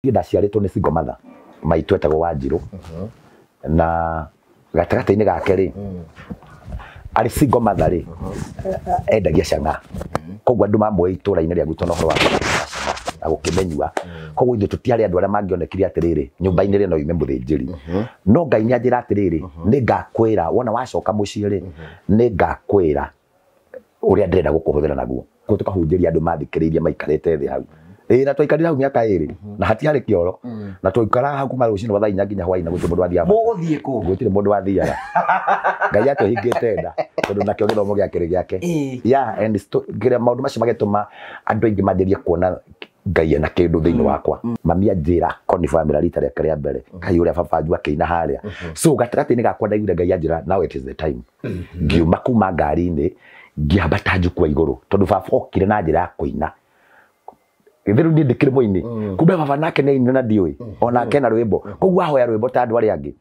Ndaciarĩtwo nĩ single mother maitũ etagwo Wanjirũ na gatagatĩ-inĩ gake rĩ arĩ single mother rĩ endagia cang'aa koguo andũ mamũĩ itũra-inĩ rĩa gwitũ na ũhoro wa cang'aa na gũkĩmenyua koguo ithuĩ tũtiarĩ andũ arĩa mangĩonekire atĩrĩrĩ nyũmba-inĩ rĩ no yume mũthĩnjĩri no Ngai nĩ anjĩra atĩrĩrĩ nĩ ngakwĩra wona wacoka mũciĩ rĩ nĩ ngakwĩra ũrĩa ndĩrenda gũkũhũthĩra naguo koguo tũkahunjĩria andũ mathikĩrĩirie maikarĩte thĩ hau ĩĩ na twaikarire hau mĩaka ĩrĩ na hatiarĩ kĩoro na twaikaraga hau kuma rũcinĩ rwa thaa inya nginya hwaĩ-inĩ gũtirĩ mũndũ wathiaga Mũgũthiĩ kũ? Gũtirĩ mũndũ wathiaga. Ngai atũhingĩte nda tondũ nakĩo gĩthomo gĩakĩrĩ gĩake. Yeah, and kĩrĩa maũndũ macio magĩtũma andũ aingĩ manjĩrie kuona Ngai ena kĩndũ thĩinĩ wakwa. Mami anjĩra confirm rita rĩake rĩa mbere kai ũrĩa baba anjua akĩina harĩa. So gatagatĩ-inĩ gakwa ndaiguire Ngai anjĩra now it is the time. Ngiuma kuma ngari-inĩ ngĩambata njukwa igũrũ tondũ baba okire na njĩra ya kũina. Githĩ rĩu niĩ ndĩkĩrĩ mũini kumbe baba nake nĩ ainire na ndiũĩ onake na rwĩmbo koguo ahoya rwĩmbo ta andũ arĩa angĩ.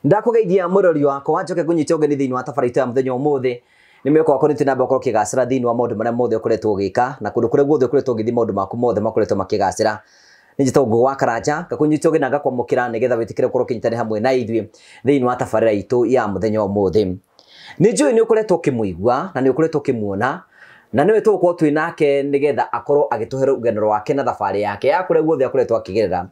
Ndakũgeithia mũrori wakwa njoke ngũnyite ũgeni thĩinĩ wa tabarĩra itũ ya mũthenya ũmũthĩ nĩ mwĩhoko wakwa nĩ namba ũkorwo ũkĩgacĩra thĩinĩ wa maũndũ marĩa mothe ũkoretwo ũgĩka na kũndũ kũrĩa guothe ũkoretwo ũgĩthiĩ maũndũ maku mothe makoretwo makĩgacĩra. Nĩ njĩtagwo Ngũgĩ wa Karanja ngakũnyita ũgeni na ngakwamũkĩra nĩgetha wĩtĩkĩre gũkorwo ũkĩnyitanĩra hamwe na ithuĩ thĩinĩ wa tabarĩra itũ ya mũthenya ũmũthĩ. Nĩ njũĩ nĩ ũkoretwo ũkĩmũigua na nĩ ũkoretwo ũkĩmuona na nĩwe tũgũkorwo twĩ nake nĩgetha akorwo agĩtũhe rũgano rwake na thabarĩ yake ya kũrĩa guothe akoretwo akĩgerera.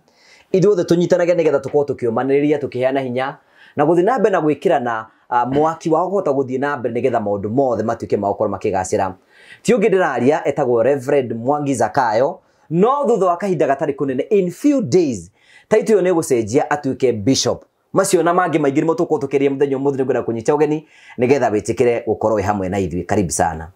Ithuothe tũnyitanage nĩgetha tũkorwo tũkĩũmanĩrĩria tũkĩheana hinya na gũthiĩ na mbere na gwĩkĩrana mwaki wa kũhota gũthiĩ na mbere nĩgetha maũndũ mothe matuĩke ma gũkorwo makĩgacĩra. Ti ũngĩ ndĩraria etagwo Reverend Mwangi Zakayo no thutha wa kahinda gatarĩ kũnene in few days title ĩyo nĩ ĩgũcenjia atuĩke bishop. Macio na mangĩ maingĩ nĩmo tũgũkorwo tũkĩaria mũthenya ũmũthĩ nĩngwenda kũnyita ũgeni nĩgetha wĩtĩkĩre gũkorwo wĩ hamwe na ithuĩ. Karibu sana.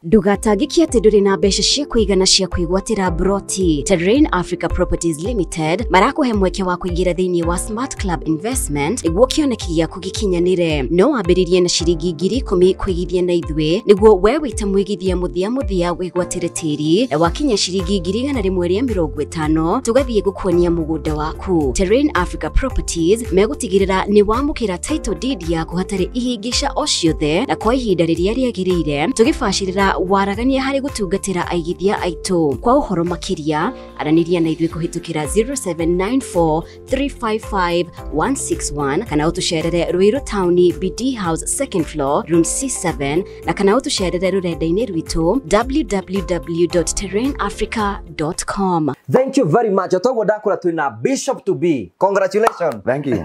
Ndũgatangĩke atĩ ndũrĩ na mbeca cia kũigana cia kwĩgwatĩra broti. Terrain Africa Properties Limited marakũhe mweke wa kũingĩra thĩinĩ wa Smart Club Investment nĩguo kĩoneki gĩaku gĩkinyanĩre. No wambĩrĩrie na ciringi 10,000 kũigithia na ithuĩ nĩguo we wĩ ta mũigithia mũthia mũthia wĩgwatĩre tĩri na wakinya ciringi 150,000 tũgathiĩ gũkuonia mũgũnda waku. Terrain Africa Properties megũtigĩrĩra nĩ wamũkĩra title deed yaku hatarĩ ihĩngĩca o ciothe na kwa ihinda rĩrĩa rĩagĩrĩire tũgĩbacĩrĩra waragania harĩ gũtungatĩra aigithia aitũ. Kwa ũhoro makĩria aranĩria na ithuĩ kũhĩtũkĩra 0794 355 161 kana ũtũcerere Ruiru Town BD House 2nd floor room C7 na kana ũtũcerere rũrenda-inĩ rwitũ www.terrainafrica.com. Thank you very much. Otoguo ndakũra twĩ na Bishop to be. Congratulations. Thank you.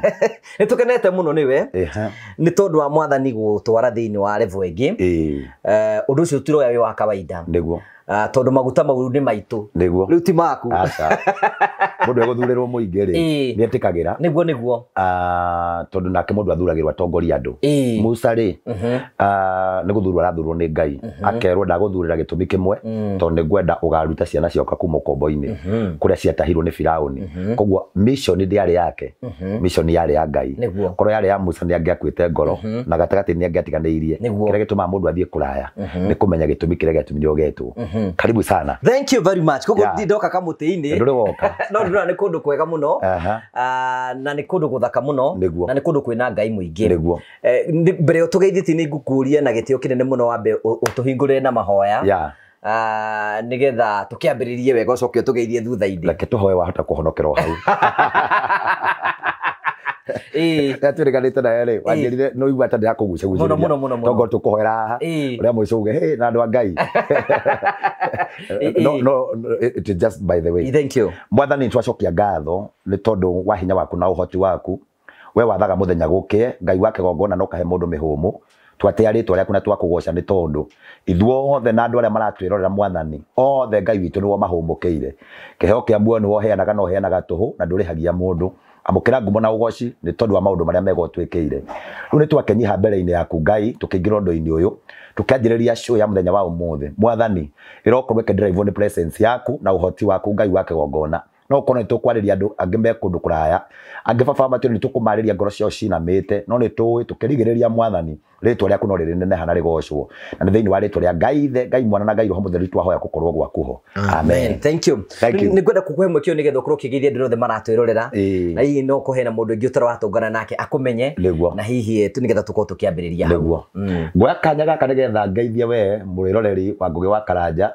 Nĩ tũkenete mũno nĩwe nĩ tondũ wa mwathani gũtwara thĩinĩ wa level ĩngĩ. Ũndũ ũcio tũroya wĩ wa kawaida. Nĩguo. Tondũ maguta mau nĩ maitũ. Nĩguo. Rĩu ti maku. Aca. Mũndũ egũthurĩrwo mũingĩ rĩ nĩ etĩkagĩra. Nĩguo nĩguo. Tondũ nake mũndũ athuragĩrwo atongoria andũ. Musa rĩ nĩ gũthurwo arathurwo nĩ Ngai. Akerwo ndagũthurĩra gĩtũmi kĩmwe tondũ nĩ ngwenda ũgaruta ciana ciakwa kuma ũkombo-inĩ kũrĩa ciatahirwo nĩ Firaũni. Koguo mission ndĩarĩ yake. Mission yarĩ ya Ngai. Korwo yarĩ ya Musa nĩ angĩakuĩte ngoro na gatagatĩ nĩ angĩatiganĩirie. Kĩrĩa gĩtũmaga mũndũ athiĩ kũraya nĩ kũmenya gĩtũmi kĩrĩa gĩatũmire ũgetwo. Karibu sana. Thank you very much. Koguo ndindoka kamũtĩ-inĩ. Ndũrĩ woka. No ndĩrona nĩ kũndũ kwega mũno. Na nĩ kũndũ gũthaka mũno. Na nĩ kũndũ kwĩna Ngai mũingĩ. Nĩguo. Mbere ũtũgeithĩtie nĩ ngũkũria na gĩtĩo kĩnene mũno wambe ũtũhingũrĩre na mahoya. Nĩgetha tũkĩambĩrĩrie wega ũcoke ũtũgeithie thutha-inĩ. Reke tũhoe wahota kũhonokerwo hau. Twĩrĩganĩte nawe rĩ wanjĩrire no igua ta ndĩrakũgucagũcĩrĩria. Mũno mũno mũno. Tongo tũkũhoera haha ũrĩa mũico uge hey na andũ a Ngai. No no it is just by the way. Thank you. Mwathani twacokia ngatho nĩ tondũ wa hinya waku na ũhoti waku. We wathaga mũthenya gũkĩe Ngai wa kĩgongona no kahe mũndũ mĩhũmũ. Twatĩa rĩtwa rĩaku na twakũgoca nĩ tondũ ithuothe na andũ arĩa maratwĩrorera mwathani othe Ngai witũ nĩwe mahũmũkĩire. Kĩheo kĩa muoyo nĩwe ũheanaga na ũheanaga tũhũ na ndũrĩhagia mũndũ. Amũkĩra ngumo na ũgoci nĩ tondũ wa maũndũ marĩa mega ũtwĩkĩire. Rĩu nĩ twakenyiha mbere-inĩ yaku Ngai tũkĩingĩra ũndũ-inĩ ũyũ tũkĩanjĩrĩria show ya mũthenya wa ũmũthĩ. Mwathani ĩrokorwo ĩkĩdrive nĩ presence yaku na ũhoti waku Ngai wa kĩgongona. No ũkorwo nĩ tũkwarĩria andũ angĩ me kũndũ kũraya, angĩ baba matũ nĩ tũkũmarĩria ngoro ciao cinamĩte, no nĩ tũĩ tũkĩrigĩrĩria Mwathani rĩtwa rĩaku no rĩrĩneneha na rĩgocwo, na nĩ thĩinĩ wa rĩtwa rĩa Ngai Ithe, Ngai Mwana na Ngai Roho Mũtheru twahoya gũkorwo gwaku ho. Amen. Thank you. Thank you. Nĩ ngwenda kũkũhe mweke ũyũ nĩgetha ũkorwo ũkĩgeithia andũ othe maratwĩrorera, na hihi no kũhe na mũndũ ũngĩ ũtarĩ watũngana nake akũmenye, Nĩguo. na hihi tu nĩgetha tũkorwo tũkĩambĩrĩria hau. Nĩguo. Nguoya kanya gaka nĩgetha ngeithie we mwĩroreri wa Ngũgĩ wa Karanja,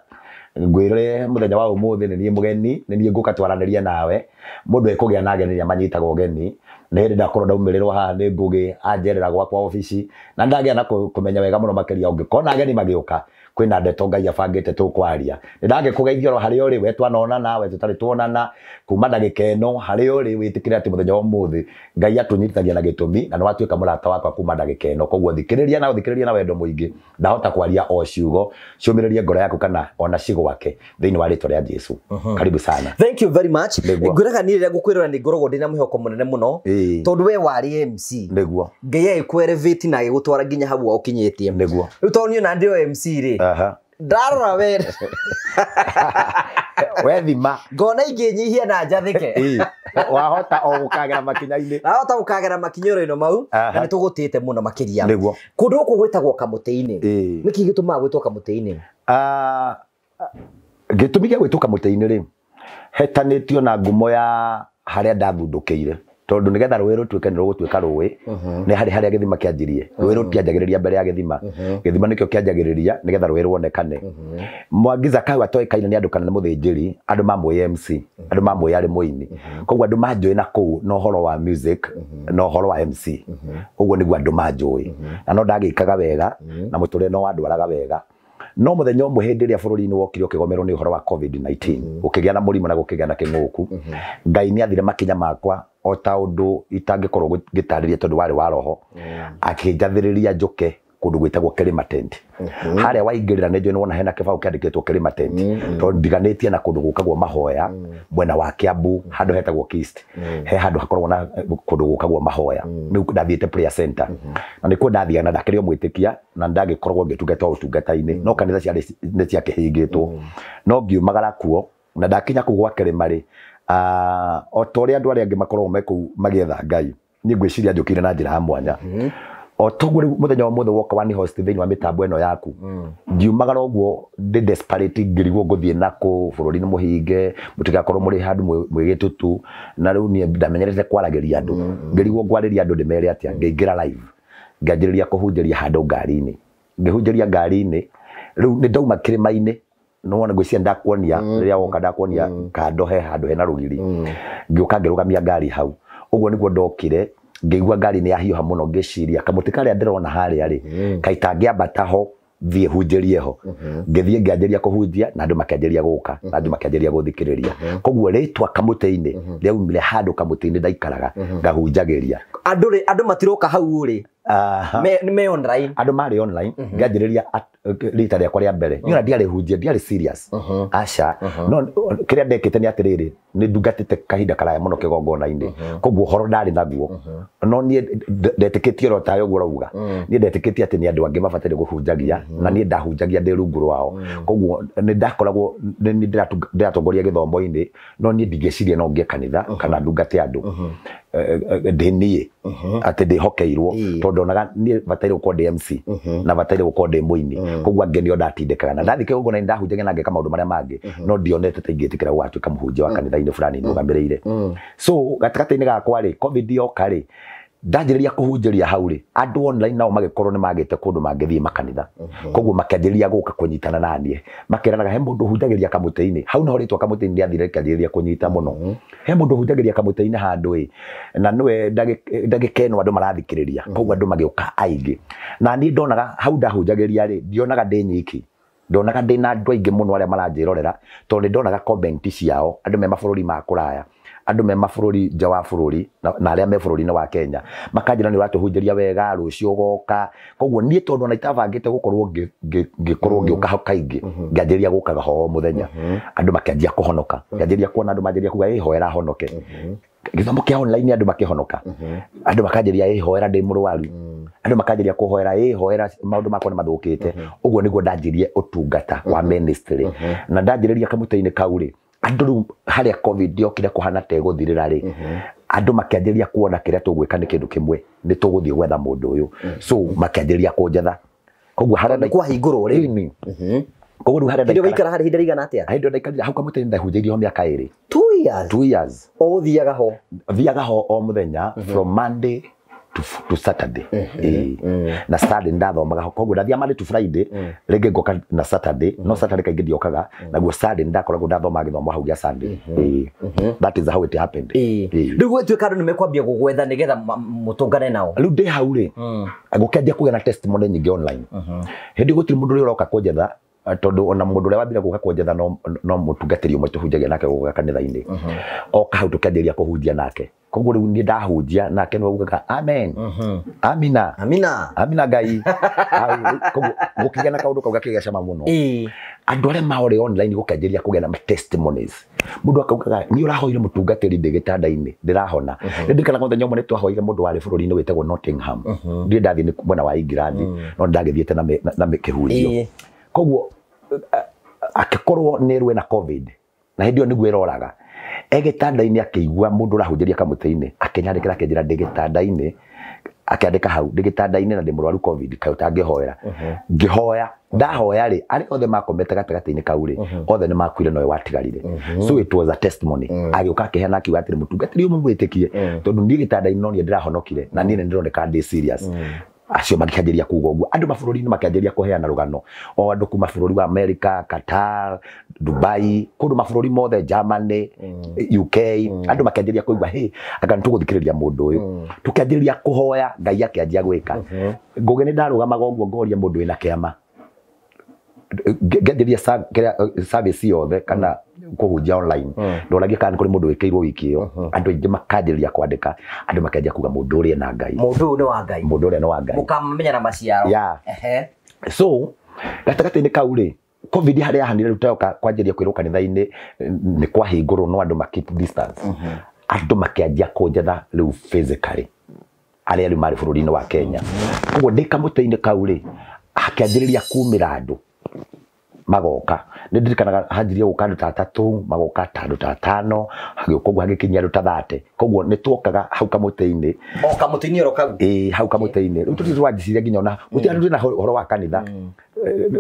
ngwĩre mũthenya wa ũmũthĩ nĩ niĩ mũgeni, nĩ niĩ ngũka twaranĩrie nawe. Mũndũ ekũgĩa na ageni rĩrĩa manyitagwo ũgeni. Nĩ hĩndĩ ndakorwo ndaumĩrĩrwo haha nĩ Ngũgĩ anjerera gwakwa obici, na ndagĩa na kũmenya wega mũno makĩria ũngĩkona ageni magĩũka kwĩna ndeto Ngai abangĩte tũkwaria. Nĩ ndangĩkũgeithia oro harĩa ũrĩ, we twanonana, we tũtarĩ tuonana, kuma ndagĩka ĩno harĩa ũrĩ wĩtĩkĩre atĩ mũthenya wa ũmũthĩ Ngai atũnyitithagia na gĩtũmi, na nĩ watuĩka mũrata wakwa kuma ndagĩka ĩno. Koguo thikĩrĩria na ũthikĩrĩrie na wendo mũingĩ, ndahota kwaria o ciugo ciũmĩrĩrie ngoro yaku kana ona cigwake thĩinĩ wa rĩtwa rĩa Jesu. Karibu sana. Thank you very much. Nĩguo. Ngwĩraga niĩ rĩrĩa ngũkwĩrora nĩ ngoragwo ndĩna mwĩhoko mũnene mũno, tondũ we warĩ MC. Nĩguo. Ngai agĩkũ-elevate na agĩgũtwara nginya hau ũkinyĩtie. Nĩguo. Rĩu tondũ niĩ ona ndĩ o MC rĩ, ndarora we we thima ngona ingĩnyihia na njathĩke, wahota o gũkagera makinya-inĩ, wahota gũkagera makinyĩro-inĩ mau, na nĩ tũgũtĩte mũno makĩria. Nĩguo. Kũndũ gũkũ gwĩtagwo Kamũtĩ-inĩ, nĩkĩ gĩtũmaga gwĩtwo Kamũtĩ-inĩ? Gĩtũmi gĩa gwĩtwo Kamũtĩ-inĩ rĩ, hetanĩtio na ngumo ya harĩa ndathundũkĩire, tondũ nĩgetha rũĩ rũtuĩke nĩ rũgũtuĩka rũĩ, nĩ harĩ harĩa gĩthima kĩanjirie. Rũĩ rũtianjagĩrĩria mbere ya gĩthima, gĩthima nĩkĩo kĩanjagĩrĩria nĩgetha rũĩ ruonekane. Mwangi Zakayo atoĩkaine nĩ andũ kana nĩ mũthĩnjĩri, andũ mamũĩ MC, andũ mamũĩ arĩ mũini, koguo andũ manjũĩ na kũu na ũhoro wa music na ũhoro wa MC, ũguo nĩguo andũ manjũĩ, na no ndagĩkaga wega na mũtũrĩre no wandwaraga wega. No mũthenya ũmwe hĩndĩ ĩrĩa bũrũri-inĩ wokire ũkĩgomerwo nĩ ũhoro wa COVID-19, gũkĩgĩa na mũrimũ na gũkĩgĩa na kĩng'ũku, Ngai nĩ athire makinya makwa o ta ũndũ itangĩkorwo ngĩtarĩria tondũ warĩ wa roho, akĩnjathĩrĩria njũke kũndũ gwĩtagwo Kĩrĩma Tent. Harĩa waingĩrĩra nĩ njũĩ nĩ wona hena kĩbaũ kĩandĩkĩtwo Kĩrĩma Tent, tondũ ndiganĩtie na kũndũ gũkagwo mahoya mwena wa Kiambu, handũ hetagwo Kist, he handũ hakoragwo na kũndũ gũkagwo mahoya. Rĩu ndathiĩte prayer center, na nĩkuo ndathiaga na ndakĩrĩ o mwĩtĩkia, na ndagĩkoragwo ngĩtungata o ũtungata-inĩ, no kanitha ciarĩ nĩ ciakĩhingĩtwo, no ngiumagara kuo na ndakinya kũu gwa Kĩrĩma rĩ, o ta ũrĩa andũ arĩa angĩ makoragwo me kũu magĩetha Ngai, niĩ ngwĩciria njũkire na njĩra ya mwanya. O toguo rĩu mũthenya wa mũthĩ woka wani host thĩinĩ wa mĩtambo ĩno yaku, ngiumagara ũguo ndĩ desperate, ngĩrigwo ngũthiĩ nakũ, bũrũri nĩ mũhinge, mũtigakorwo mũrĩ handũ mwĩ gĩtutu, na rĩu niĩ ndamenyerete kwaragĩria andũ, ngĩrigwo ngwarĩria andũ ndĩmere atĩa, ngĩingĩra live, ngĩanjĩrĩria kũhunjĩria handũ ngari-inĩ, ngĩhunjĩria ngari-inĩ, rĩu nĩ ndauma kĩrĩma-inĩ, nĩwona ngwĩciria ndakuonia rĩrĩa woka ndakuonia kando he handũ hena rũgiri, ngĩũka ngĩrũgamia ngari hau, ũguo nĩguo ndokire, ngĩigua ngari nĩ yahiũha mũno, ngĩciria kamũtĩ karĩa ndĩrona harĩa rĩ, kaĩ tangĩambata ho thiĩ hunjĩrie ho, ngĩthiĩ ngĩanjĩria kũhunjia na andũ makĩanjĩria gũka, na andũ makĩanjĩria gũthikĩrĩria. Koguo rĩtwa Kamũtĩ-inĩ rĩaumire handũ kamũtĩ-inĩ ndaikaraga ngahunjagĩria andũ rĩ, andũ matiroka hau rĩ, me online, andũ marĩ online, ngĩanjĩrĩria rita rĩakwa rĩa mbere, niĩ ona ndiarĩ hunjia, ndiarĩ serious, aca, no kĩrĩa ndekĩte nĩ atĩrĩrĩ, nĩ ndungatĩte kahinda karaya mũno kĩgongona-inĩ, koguo ũhoro ndarĩ naguo, no niĩ ndetĩkĩtie oro tawe ũguo ũrauga, niĩ ndetĩkĩtie atĩ nĩ andũ angĩ mabataire kũhunjagia, na niĩ ndahunjagia ndĩ rungu rwao, koguo nĩ ndakoragwo nĩ ndĩratongoria gĩthomo-inĩ, no niĩ ndingĩciria no ngĩe kanitha kana ndungate andũ ndĩ niĩ atĩ ndĩhokeirwo, tondũ ndonaga niĩ bataire gũkorwo ndĩ MC na bataire gũkorwo ndĩ mũini, koguo angĩ nĩo ndatindĩkaga, na ndathiĩ kĩgongona-inĩ ndahunjagia na ngeka maũndũ marĩa mangĩ, no ndionete ta ingĩtĩkĩra gũgatuĩka mũhunjia wa kanitha-inĩ fulani nũgamĩrĩire. So gatagatĩ-inĩ gakwa rĩ, COVID yoka rĩ, ndanjĩrĩria kũhunjĩria hau rĩ, andũ online nao magĩkorwo nĩ magĩte kũndũ mangĩthiĩ makanitha, koguo makĩanjĩrĩria gũka kũnyitana na niĩ, makĩranaga he mũndũ ũhunjagĩria kamũtĩ-inĩ hau, nĩho rĩtwa kamũtĩ-inĩ rĩathire rĩkĩanjĩrĩria kũnyita mũno, he mũndũ ũhunjagĩria kamũtĩ-inĩ handũ ĩ, na nĩwe ndagĩka ĩno andũ marathikĩrĩria, koguo andũ magĩũka aingĩ, na niĩ ndonaga hau ndahunjagĩria rĩ, ndionaga ndĩ nyiki, ndonaga ndĩ na andũ aingĩ mũno arĩa maranjĩrorera, tondũ nĩ ndonaga comment ciao, andũ me mabũrũri ma kũraya, andũ me mabũrũri nja wa bũrũri na arĩa me bũrũri-inĩ wa Kenya, makanjĩra nĩ ũratũhunjĩria wega, rũciũ ũgoka. Koguo niĩ tondũ ona itabangĩte gũkorwo ngĩkorwo ngĩũka hau kaingĩ, ngĩanjĩrĩria gũkaga ho o mũthenya, andũ makĩanjia kũhonoka, ngĩanjĩrĩria kuona andũ manjĩrĩria kuga ĩ hoera honoke, gĩthomo kĩa online andũ makĩhonoka, andũ makanjĩrĩria ĩ hoera ndĩ mũrwaru, andũ makanjĩrĩria kũhoera ĩ hoera maũndũ makwa nĩ mathũkĩte. Ũguo nĩguo ndanjirie ũtungata wa ministry, na ndanjĩrĩria kamũtĩ-inĩ kau rĩ, Andũ rĩu harĩa COVID yokire kũhana ta ĩgũthirĩra rĩ, andũ makĩanjĩrĩria kuona kĩrĩa tũgwĩka nĩ kĩndũ kĩmwe, nĩ tũgũthiĩ gwetha mũndũ ũyũ. So makĩanjĩrĩria kũnjetha. Koguo harĩa Nĩ kwahingũrwo rĩ. Ĩni. Koguo rĩu harĩa Hĩndĩ ĩyo ndaikara waikara harĩ ihinda rĩigana atĩa? hĩndĩ ĩyo ndaikarire hau kamũtĩ ndahunjĩirie ho mĩaka 2. 2 years. 2 years. O ũthiaga ho. Thiaga ho o mũthenya from Monday to Saturday. Ĩĩ. Na Saturday ndathomaga ho, koguo ndathiaga Monday to Friday, rĩngĩ ngoka na Saturday, no Saturday kaingĩ ndiokaga, naguo Sunday nĩndakoragwo ndathomaga gĩthomo hau gĩa Sunday. Ĩĩ. That is how it happened. Ĩĩ. Rĩu gwĩtuĩka andũ nĩ mekwambia gũgwetha nĩgetha mũtũngane nao. Rĩu ndĩ hau rĩ, gũkĩanjia kũgĩa na testimony nyingĩ online. Hĩndĩ gũtirĩ mũndũ ũrĩa ũroka kũnjetha, tondũ ona mũndũ ũrĩa wambire gũka kũnjetha no mũtungatĩri ũmwe tũhunjagia nake gũka kanitha-inĩ. Oka hau tũkĩanjĩrĩria kũhunjia nake. Koguo rĩu niĩ ndahunjia nake nĩwe ugaga amen. Amina. Amina. Amina Ngai. Hau, koguo gũkĩgĩa na kaũndũ kau gakĩgĩa cama mũno. Andũ arĩa maorĩ online gũkĩanjĩrĩria kũgĩa na testimonies. Mũndũ akaugaga niĩ ũrahoire mũtungatĩri ndĩ gĩtanda-inĩ ndĩrahona. Nĩ ndirikanaga mũthenya ũmwe nĩ twahoire mũndũ warĩ bũrũri-inĩ wĩtagwo Nottingham. Ndirĩ ndathiĩ nĩ mwena wa England, no ndagĩthiĩte na kĩhunjio. Koguo akĩkorwo nĩ rwe na COVID na hĩndĩ ĩyo nĩguo ĩroraga. Egĩtanda-inĩ akĩigua mũndũ ũrahunjĩria kamũtĩ-inĩ, akĩnyandĩkĩra akĩnjĩra ndĩ gĩtanda-inĩ, akĩandĩka hau ndĩ gĩtanda-inĩ na ndĩ mũrwaru COVID kaĩ ũtangĩhoera. Ngĩhoya, ndahoya rĩ, arĩa othe makomete gatagatĩ-inĩ kau rĩ, othe nĩ makuire nowe watigarire. So it was a testimony. Agĩũka akĩheana akiuga atĩrĩ, mũtungatĩri ũyũ mũmwĩtĩkie, tondũ niĩ gĩtanda-inĩ no niĩ ndĩrahonokire na niĩ nĩ ndĩroneka ndĩ serious. Acio makĩanjĩrĩria kuga ũguo. Andũ mabũrũri-inĩ makĩanjĩrĩria kũheana rũgano. O andũ kuma bũrũri wa America, Qatar, Dubai, kũndũ mabũrũri mothe, Germany, UK, andũ makĩanjĩrĩria kũigua, hey, anga nĩ tũgũthikĩrĩria mũndũ ũyũ. Tũkĩanjĩrĩria kũhoya, Ngai akĩanjia gwĩka. Ngũgĩ nĩ ndarũgamaga ũguo ngoria mũndũ wĩna kĩama. Ngĩanjĩrĩria service yothe kana kũhunjia online. Ndoragia kana nĩ kũrĩ mũndũ wĩkĩirwo wiki ĩyo. Andũ aingĩ makanjĩrĩria kwandĩka, andũ makĩanjia kuga mũndũ ũrĩa na Ngai. Mũndũ ũyũ nĩ wa Ngai. Mũndũ ũrĩa nĩ wa Ngai. Mũkamamenya na maciaro. So gatagatĩ-inĩ kau rĩ, COVID harĩa yahanire rĩu tayoka kwanjĩrĩria kwĩrwo kanitha-inĩ nĩ kwahingũrwo no andũ ma keep distance. Andũ makĩanjia kũnjetha rĩu physically arĩa rĩu marĩ bũrũri-inĩ wa Kenya. Koguo ndĩ kamũtĩ-inĩ kau rĩ, hakĩanjĩrĩria kumĩra andũ magoka. Nĩ ndirikanaga hanjirie gũka andũ ta 3, magoka ta andũ ta 5, hagĩũka ũguo hagĩkinyia andũ ta 30. Koguo nĩ tuokaga hau kamũtĩ-inĩ. O kamũtĩ-inĩ oro kau? Ĩĩ, hau kamũtĩ-inĩ. Rĩu tũtirĩ twanjicirie nginya ona, gũtirĩ andũ twĩna ũhoro wa kanitha.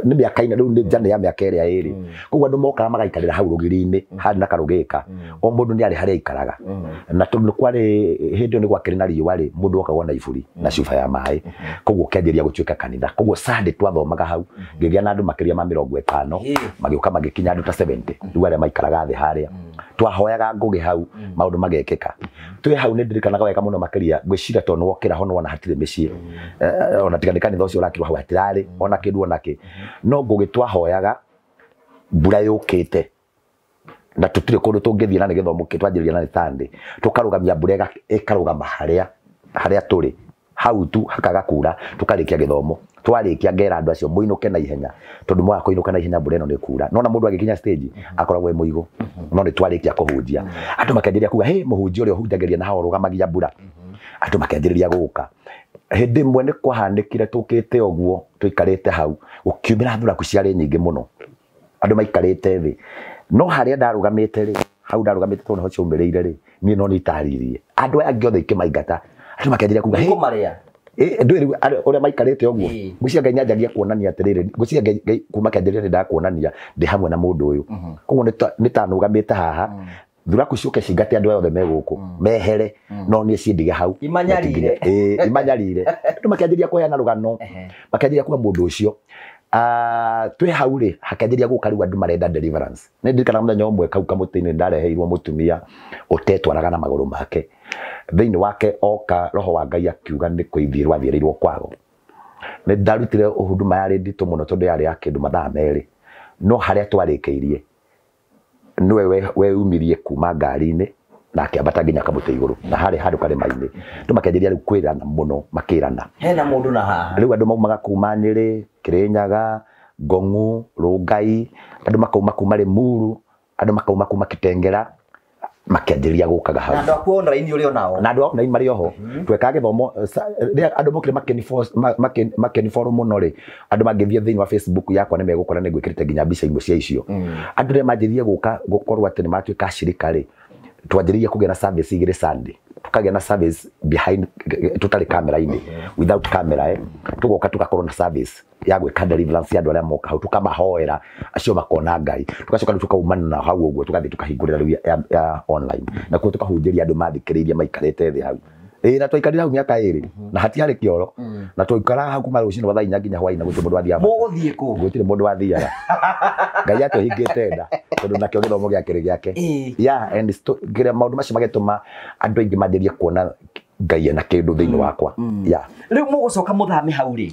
Nĩ mĩaka-inĩ, rĩu nĩ njane ya mĩaka ĩrĩa ĩrĩ. Koguo andũ mokaga magaikarĩra hau rũgiri-inĩ, harĩ na karũgĩka. O mũndũ nĩ arĩ harĩa aikaraga. Na tondũ nĩ kwarĩ hĩndĩ ĩyo nĩ gwakĩrĩ na riũa rĩ, mũndũ okaga na iburi na cuba ya maĩ. Koguo kĩanjĩrĩria gũtuĩka kanitha. Koguo Sunday twathomaga hau, ngĩgĩa na andũ makĩria ma 50, magĩũka magĩkinya andũ ta 70, rĩu arĩa maikaraga thĩ harĩa. Twahoyaga ngũgĩ hau, maũndũ magekĩka. Twĩ hau nĩ ndirikanaga wega mũno makĩria, ngwĩciria tondũ nĩ wokĩra ho nĩwona hatirĩ mĩciĩ. Ona tiga nĩ kanitha ũcio ũrakirwo hau hatirarĩ, ona kĩndũ ona kĩ. No ngũgĩ twahoyaga mbura yũkĩte na tũtirĩ kũndũ tũngĩthiĩ na nĩ gĩthomo kĩ twanjĩrĩria na nĩ Sunday. Tũkarũgamia mbura ĩkarũgama harĩa tũrĩ. Hau tu hakaga kura, tũkarĩkia gĩthomo. Twarĩkia ngera andũ acio mũinũke na ihenya, tondũ mwaga kũinũka na ihenya mbura ĩno nĩ kura. No na mũndũ agĩkinya stage akoragwo e mũigũ. No nĩ twarĩkia kũhunjia. Andũ makĩanjĩrĩria kuga, hey, mũhunjia ũrĩa ũhunjagĩria na hau ũrũgamagia mbura. Andũ makĩanjĩrĩria gũka. Hĩndĩ ĩmwe nĩ kwahanĩkire tũkĩte ũguo tũikarĩte hau, gũkiumĩra thuraku ciarĩ nyingĩ mũno. Andũ maikarĩte thĩ. No harĩa ndarũgamĩte rĩ, hau ndarũgamĩte tondũ nĩho ciaumĩrĩire rĩ, niĩ no nĩitarĩirie. Andũ aya angĩ othe ikĩmaingata. Andũ makĩanjĩrĩria kuga, hey, Nĩkũmarĩa. Ndũĩ rĩu ũrĩa maikarĩte ũguo. Ngwĩciria Ngai nĩanjagia kuonania atĩrĩrĩ, ngwĩciria Ngai kuma kĩanjĩrĩria nĩndakuonania ndĩ hamwe na mũndũ ũyũ. Koguo nĩtanũgamĩte haha, thuraku ciũke cingate andũ aya othe me gũkũ, mehere, no niĩ ciindige hau. Imanyarire. Ĩĩ, imanyarire. Andũ makĩanjĩrĩria kũheana rũgano, makĩanjĩrĩria kuga mũndũ ũcio. Twĩ hau rĩ, hakĩanjĩrĩria gũka rĩu andũ marenda deliverance. Nĩ ndirikanaga mũthenya ũmwe kau kamũtĩ-inĩ ndareheirwo mũtumia ũtetwaraga na magũrũ make. Thĩinĩ wake oka roho wa Ngai akiuga nĩ kũithiĩrwo athiĩrĩirwo kwago. Nĩ ndarutire ũhuduma yarĩ nditũ mũno tondũ yarĩ ya kĩndũ mathaa 2. No harĩa twarĩkĩirie, nĩwe weyumirie kuma ngari-inĩ na akĩambata nginya kamũtĩ igũrũ, na harĩ handũ karĩma-inĩ. Andũ makĩanjĩrĩria rĩu kwĩrana mũno, makĩrana. Hena mũndũ na haha. Rĩu andũ maumaga kuma Nyĩrĩ, Kĩrĩnyaga, Ngong'u, Rũngai, andũ makauma kuma Limuru, andũ makauma kuma Kitengela. Makĩanjĩrĩria gũkaga hau. Na andũ aku online ũrĩ onao. Na andũ online marĩ oho. Twekaga gĩthomo rĩrĩa andũ mokire makĩnifollow mũno rĩ, andũ mangĩthiĩ thĩinĩ wa Facebook yakwa nĩ megũkora nĩ ngwĩkĩrĩte nginya mbica imwe cia icio. Andũ rĩrĩa manjĩrĩrie gũka gũkorwo atĩ nĩ matuĩka acirika rĩ, twanjĩrĩirie kũgĩa na service igĩrĩ Sunday. Tukagĩa na service behind tũtarĩ kamera-inĩ, without camera, tũgoka tũgakorwo na service ya gwĩka deliverance ya andũ arĩa moka hau, tukamahoera acio makona Ngai, tugacoka rĩu tukaumana nao hau ũguo, tũgathiĩ tukahingũrĩra rĩu ya online, na kuo tukahunjĩria andũ mathikĩrĩirie maikarĩte thĩ hau. Ĩĩ, na twaikarire hau mĩaka 2 na hatiarĩ kĩoro, na twaikaraga hau kuma rũcinĩ rwa thaa 4 nginya hwaĩ-inĩ, gũtirĩ mũndũ wathiaga. Mũgũthiĩ kũ? Gũtirĩ mũndũ wathiaga. Ngai atũhingĩte nda tondũ nakĩo gĩthomo gĩake rĩ gĩake. Yeah, and kĩrĩa maũndũ macio magĩtũma andũ aingĩ manjĩrie kuona Ngai ena kĩndũ thĩinĩ wakwa. Yeah. Rĩu mũgũcoka mũthame hau rĩ?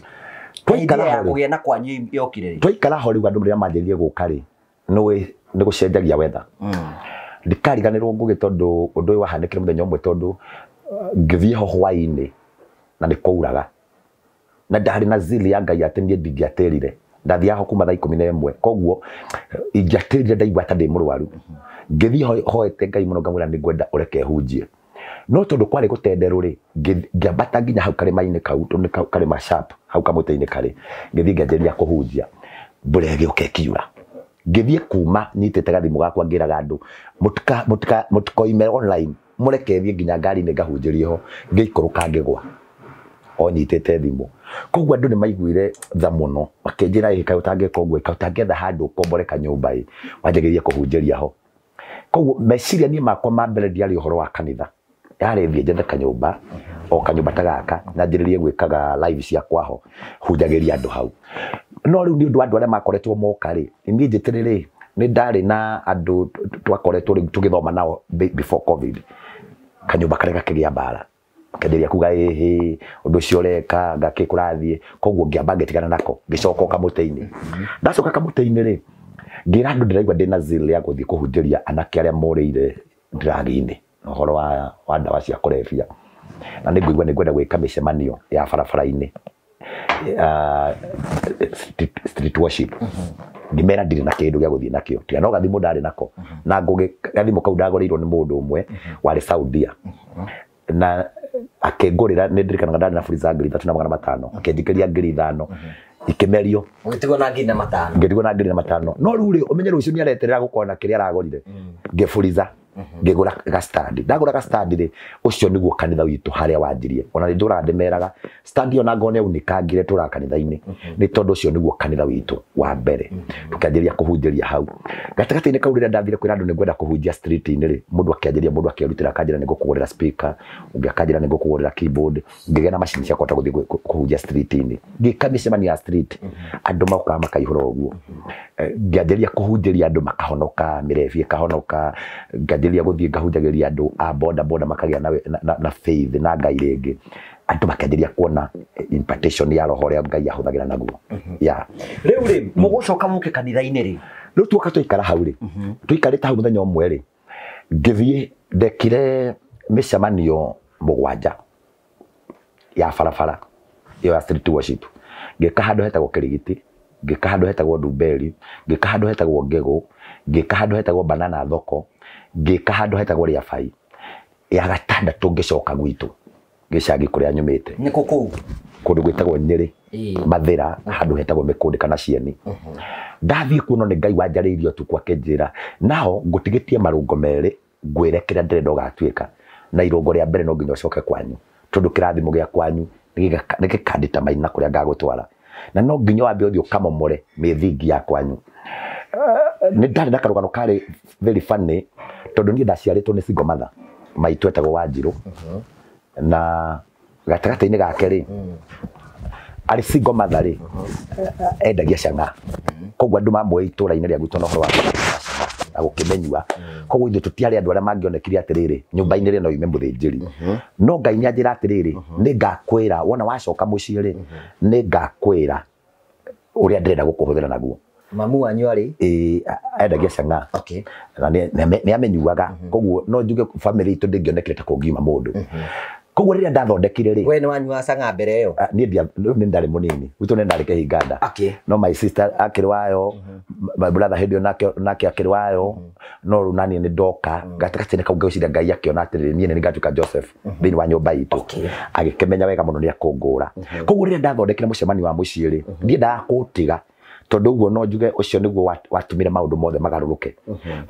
Twaikara Idea ya hau rĩ. kũgĩa na kwanyu yokire rĩ? Twaikara ho rĩu andũ rĩrĩa manjĩrĩrie gũka rĩ, nĩũĩ nĩ gũcenjagia weather. Ndikariganĩrwo Ngũgĩ tondũ ũndũ ũyũ wahanĩkire mũthenya ũmwe, tondũ ngĩthiĩ ho hwaĩ-inĩ na nĩ kwauraga, na ndarĩ na zili ya Ngai atĩ niĩ ndingĩatĩrire. Ndathiaga ho kuma thaa 11, koguo ingĩatĩrire ndaigua ta ndĩ mũrwaru. Ngĩthiĩ ho hoete Ngai mũno, ngamwĩra nĩ ngwenda ũreke hunjie, no tondũ kwarĩ gũtenderũ rĩ, ngĩambata nginya hau karĩma-inĩ kau, tondũ nĩ karĩma sharp hau kamũtĩ-inĩ karĩ, ngĩthiĩ ngĩanjĩrĩria kũhunjia. Mbura ĩgĩũka ĩkiura. Ngĩthiĩ kuma nyitĩte gathimũ gakwa ngĩraga andũ mũtikoime online, mũreke thiĩ nginya ngari-inĩ ngahunjĩrie ho. Ngĩikũrũka ngĩgwa o nyitĩte thimũ. Koguo andũ nĩ maiguire tha mũno, makĩnjĩra ĩ kaĩ ũtangĩka ũguo, kaĩ ũtangĩetha handũ ũkombore kanyũmba ĩ wanjagĩrĩria kũhunjĩria ho. Koguo meciria niĩ makwa ma mbere ndiarĩ ũhoro wa kanitha, yarĩ thiĩ njethe kanyũmba, o kanyũmba ta gaka, na njĩrĩrie gwĩkaga live ciakwa ho, hunjagĩria andũ hau. No rĩu nĩ ũndũ wa andũ arĩa makoretwo moka rĩ, niĩ njĩtĩrĩrĩ nĩ ndarĩ na andũ twakoretwo rĩu tũgĩthoma nao before COVID. Kanyũmba karĩa gakĩgĩa mbara, kĩanjĩrĩria kuga ĩhĩ ũndũ ũcio ũreka ngakĩ kũrathiĩ. Koguo ngĩamba ngĩtigana nako, ngĩcoka o kamũtĩ-inĩ. Ndacoka kamũtĩ-inĩ rĩ, ngĩra andũ ndĩraigua ndĩna zeal ya gũthiĩ kũhunjĩria anake arĩa morĩire drug-inĩ, ũhoro wa ndawa cia kũrebia, na nĩ ngũigua nĩ ngwenda gwĩka mĩcemanio ya barabara-inĩ, street worship. Ngĩmera ndirĩ na kĩndũ gĩa gũthiĩ nakĩo, tiga no gathimũ ndarĩ nako, na ngũgĩ gathimũ kau ndagũrĩirwo nĩ mũndũ ũmwe warĩ Saudia, na akĩngũrĩra. Nĩ ndirikanaga ndarĩ na fuliza 3500, akĩnjikĩria 5000 ikĩmerio. Ũgĩtigwo na 5,000. Ngĩtigwo na 5,000. No rĩu rĩ, ũmenye rũciũ nĩ areterera gũkona kĩrĩa aragũrire. Ngĩburiza, ngĩgũra gastandi. Ndagũra gastandi rĩ, ũcio nĩguo kanitha witũ harĩa wanjirie. Ona nĩ ndũraga ndĩmeraga stand ĩyo na ngona yaunĩkangire tũraga kanitha-inĩ, nĩ tondũ ũcio nĩguo kanitha witũ wa mbere. Tũkĩanjĩrĩria kũhunjĩria hau gatagatĩ-inĩ kau. Rĩrĩa ndathire kwĩra andũ nĩ ngwenda kũhunjia street-inĩ rĩ, mũndũ akĩanjĩria, mũndũ akĩrutĩra, akanjĩra nĩ ngũkũgũrĩra speaker, ũngĩ akanjĩra nĩ ngũkũgũrĩra keyboard. Ngĩgĩa na macini cia kũhota gũthiĩ kũhunjia street-inĩ. Ngĩka mĩcemanio ya street, andũ mokaga makaihũra ũguo. Ngĩanjĩrĩria kũhunjĩria andũ makahonoka, mĩrebi ĩkahonoka. Ngĩanjĩrĩria gũthiĩ ngahunjagĩria andũ a boda boda makagĩa na faith na Ngai rĩngĩ. Andũ makĩanjĩrĩria kuona impartation ya roho ũrĩa Ngai ahũthagĩra naguo, yeah. Rĩu rĩ, mũgũcoka mũke kanitha-inĩ rĩ? Rĩu tuoka twaikara hau rĩ, tũikarĩte hau mũthenya ũmwe rĩ, ngĩthiĩ ndekire mĩcemanio 7 ya barabara ĩyo ya street worship. Ngĩka handũ hetagwo Kĩrigiti, ngĩka handũ hetagwo Ndumberi, ngĩka handũ hetagwo Ngĩgũ, ngĩka handũ hetagwo Banana thoko, ngĩka handũ hetagwo Rĩabai. Ya gatandatũ ngĩcoka gwitũ gĩcagi kũrĩa nyumĩte. Nĩ kũ kũu? Kũndũ gwĩtagwo Nyĩrĩ, Mathĩra, handũ hetagwo Mĩkũndĩ kana Cieni. Ndathiĩ kuo, no nĩ Ngai wanjarĩirie ũtukũ akĩnjĩra nao ngũtigĩtie marũngo merĩ ngwĩre kĩrĩa ndĩrenda ũgatuĩka, na irũngo rĩa mbere no nginya ũcoke kwanyu, tondũ kĩrathimo gĩa kwanyu nĩ gĩkanditamine na kũrĩa ngagũtwara, na no nginya wambe ũthiĩ ũkamomore mĩthingi ya kwanyu. Nĩ ndarĩ na karũgano karĩ very funny, tondũ niĩ ndaciarĩtwo nĩ single mother, maitũ etagwo Wanjirũ, na gatagatĩ-inĩ gake rĩ, arĩ single mother rĩ, endagia cang'aa. Koguo andũ mamũĩ itũra-inĩ rĩa gwitũ na ũhoro wa kwendia cang'aa na gũkĩmenyua. Koguo ithuĩ tũtiarĩ andũ arĩa mangĩonekire atĩrĩrĩ, nyũmba-inĩ rĩ no yume mũthĩnjĩri. No Ngai nĩ anjĩra atĩrĩrĩ, nĩ ngakwĩra wona wacoka mũciĩ rĩ, nĩ ngakwĩra ũrĩa ndĩrenda gũkũhũthĩra naguo. Mamu wanyu arĩ? Ĩĩ, endagia cang'aa. Na nĩ amenyuaga, koguo no njuge family itũ ndĩngĩonekire ta kũngiuma mũndũ. Koguo rĩrĩa ndathondekire rĩ, we nĩ wanyua cang'a mbere ĩyo? Niĩ nĩ ndarĩ mũnini, gwitũ nĩ ndarĩ kĩhinganda. No my sister akĩrĩ wayo, my brother hĩndĩ ĩyo nake akĩrĩ wayo, no rĩu naniĩ nĩ ndoka gatagatĩ-inĩ kau ngĩciria Ngai akĩona atĩrĩrĩ, niĩ nĩ ngatuĩka Joseph thĩinĩ wa nyũmba itũ. Agĩkĩmenya wega mũno nĩ akũngũra. Koguo rĩrĩa ndathondekire mũcemanio wa mũciĩ rĩ, ndiendaga kũũtiga, tondũ ũguo no njuge ũcio nĩguo watũmire maũndũ mothe magarũrũke.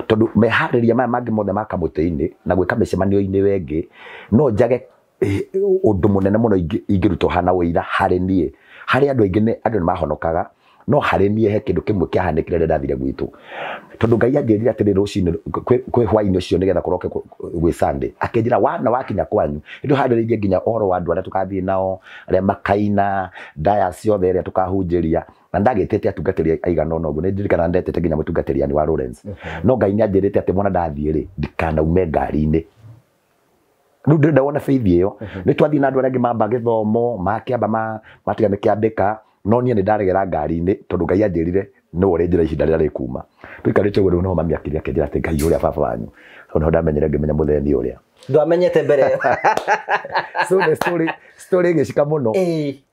Tondũ meharĩria maya mangĩ mothe ma kamũtĩ-inĩ na gwĩka mĩcemanio-inĩ wengĩ, no njage ũndũ mũnene mũno ingĩrutwo hana ũira harĩ niĩ. Harĩ andũ aingĩ andũ nĩ mahonokaga, no harĩ niĩ he kĩndũ kĩmwe kĩahanĩkire rĩrĩa ndathire gwitũ. Tondũ Ngai anjĩrire atĩrĩ rũcinĩ kwĩ hwaĩ-inĩ ũcio nĩgetha kũroke gwĩ Sunday, akĩnjĩra wana wakinya kwanyu nĩ ndũharĩrĩirie nginya ũhoro wa andũ arĩa tũkathiĩ nao, arĩa makaina ndaya ciothe arĩa tũkahunjĩria, na ndagĩtĩte atungatĩri aigana ũna ũguo, nĩ ndirikanaga ndetĩte nginya mũtungatĩri wa Lawrence. No Ngai nĩ anjĩrĩte atĩ mwana ndathiĩ rĩ, ndikanaume ngari-inĩ. Rĩu ndĩrenda wone faith ĩyo. Nĩ twathiĩ na andũ arĩa angĩ mamba gĩthomo, makĩamba matiga nĩ kĩambĩka, no niĩ nĩ ndaregera ngari-inĩ tondũ Ngai anjĩrire nĩwe ũrĩnjĩra ihinda rĩrĩa rĩkuma. Tũikarĩte ũguo rĩu nĩho mami akĩria akĩnjĩra atĩ Ngai ũrĩa baba wanyu. Hau nĩho ndamenyire ngĩmenya mũthee ũrĩa. Ndwamenyete mbere ĩyo. So the story ĩgĩcika mũno.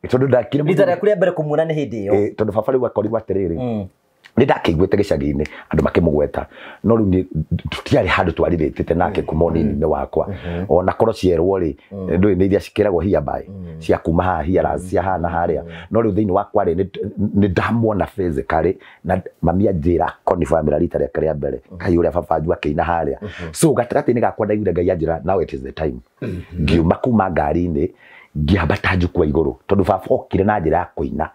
Tondũ ndakire rita rĩaku rĩa mbere kũmuona nĩ hĩndĩ ĩyo. Tondũ baba rĩu akorirwo atĩrĩrĩ, nĩ ndakĩiguĩte gĩcagi-inĩ andũ makĩmũgweta, no rĩu tũtiarĩ handũ twarirĩtĩte nake kuma ũnini-inĩ wakwa. Ona korwo cierwo rĩ, ndũĩ nĩ iria cikĩragwo hereby cia kuma haha hearers cia haha na harĩa, no rĩu thĩinĩ wakwa rĩ, nĩ ndamuona physically na mami anjĩra confirm rita rĩake rĩa mbere, Ngai ũrĩa baba wanyu akĩina harĩa. So gatagatĩ-inĩ gakwa ndaiguire Ngai anjĩra now it is the time. Ngiuma kuma ngari-inĩ ngĩambata njukwa igũrũ, tondũ baba okire na njĩra ya kũina.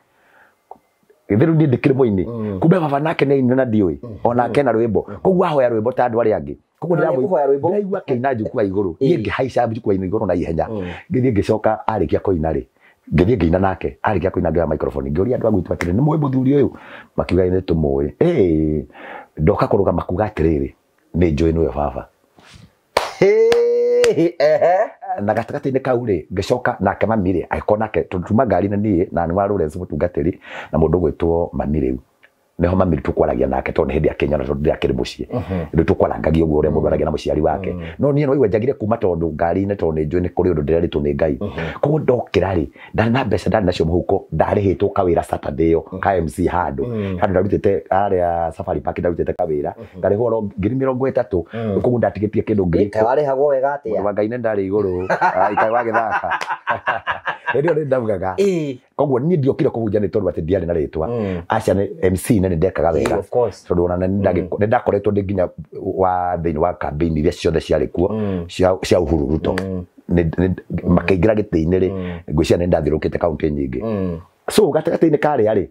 Githĩ rĩu niĩ ndĩkĩrĩ mũini, kumbe baba nake nĩ ainire na ndiũĩ, onake na rwĩmbo, koguo ahoya rwĩmbo ta andũ arĩa angĩ. Koguo ndĩraigua akĩina njukwa igũrũ, niĩ ngĩhaica njukwa-inĩ igũrũ na ihenya, ngĩthiĩ ngĩcoka arĩkia kũina rĩ, ngĩthiĩ ngĩina nake, arĩkia kũina ngĩoya microphone, ngĩũria andũ a gwitũ atĩrĩ, nĩ mũĩ mũthuri ũyũ? Makiuga nĩ tũmũĩ. Ndoka kũrũgama kuga atĩrĩrĩ, nĩ njũĩ nĩwe baba. Na gatagatĩ-inĩ kau rĩ, ngĩcoka nake mami rĩ, agĩkorwo nake tondũ tuma ngari-inĩ niĩ na nĩ wa Lawrence mũtungatĩri na mũndũ ũgwĩtwo mami rĩu. Nĩho mami tũkwaragia nake tondũ nĩ hĩndĩ akĩnyona tondũ ndĩrakĩrĩ mũciĩ. Rĩu tũkwarangagia ũguo ũrĩa mũndũ aragia na mũciari wake. No niĩ no igua njagire kuma tondũ ngari-inĩ tondũ nĩ njũĩ nĩ kũrĩ ũndũ ndĩrerĩtwo nĩ Ngai. Koguo ndokĩra rĩ, ndarĩ na mbeca ndarĩ nacio mũhuko, ndarĩhĩtwo kawĩra Saturday ĩyo ka MC handũ. Handũ ndarutĩte harĩa Safari Park ndarutĩte kawĩra, ngarĩhwo oro 30,000. Koguo ndatigĩtie kĩndũ ngiri. Kaĩ warĩhagwo wega atĩa? Mũndũ wa Ngai nĩ ndarĩ igũrũ, kaĩ wagĩthaka. Hĩndĩ ĩyo nĩ ndaugaga. Koguo niĩ ndiokire kũhunjia nĩ tondũ atĩ ndiarĩ na rĩtwa. Aca nĩ MC nĩ ndekaga wega. Tondũ ona nĩ ndakoretwo ndĩ nginya wa thĩinĩ wa campaign iria ciothe ciarĩ kuo cia Uhuru Ruto. Makĩingĩra gĩtĩ-inĩ rĩ, ngwĩciria nĩ ndathiũrũrũkĩte kaũntĩ nyingĩ. So gatagatĩ-inĩ karĩa rĩ,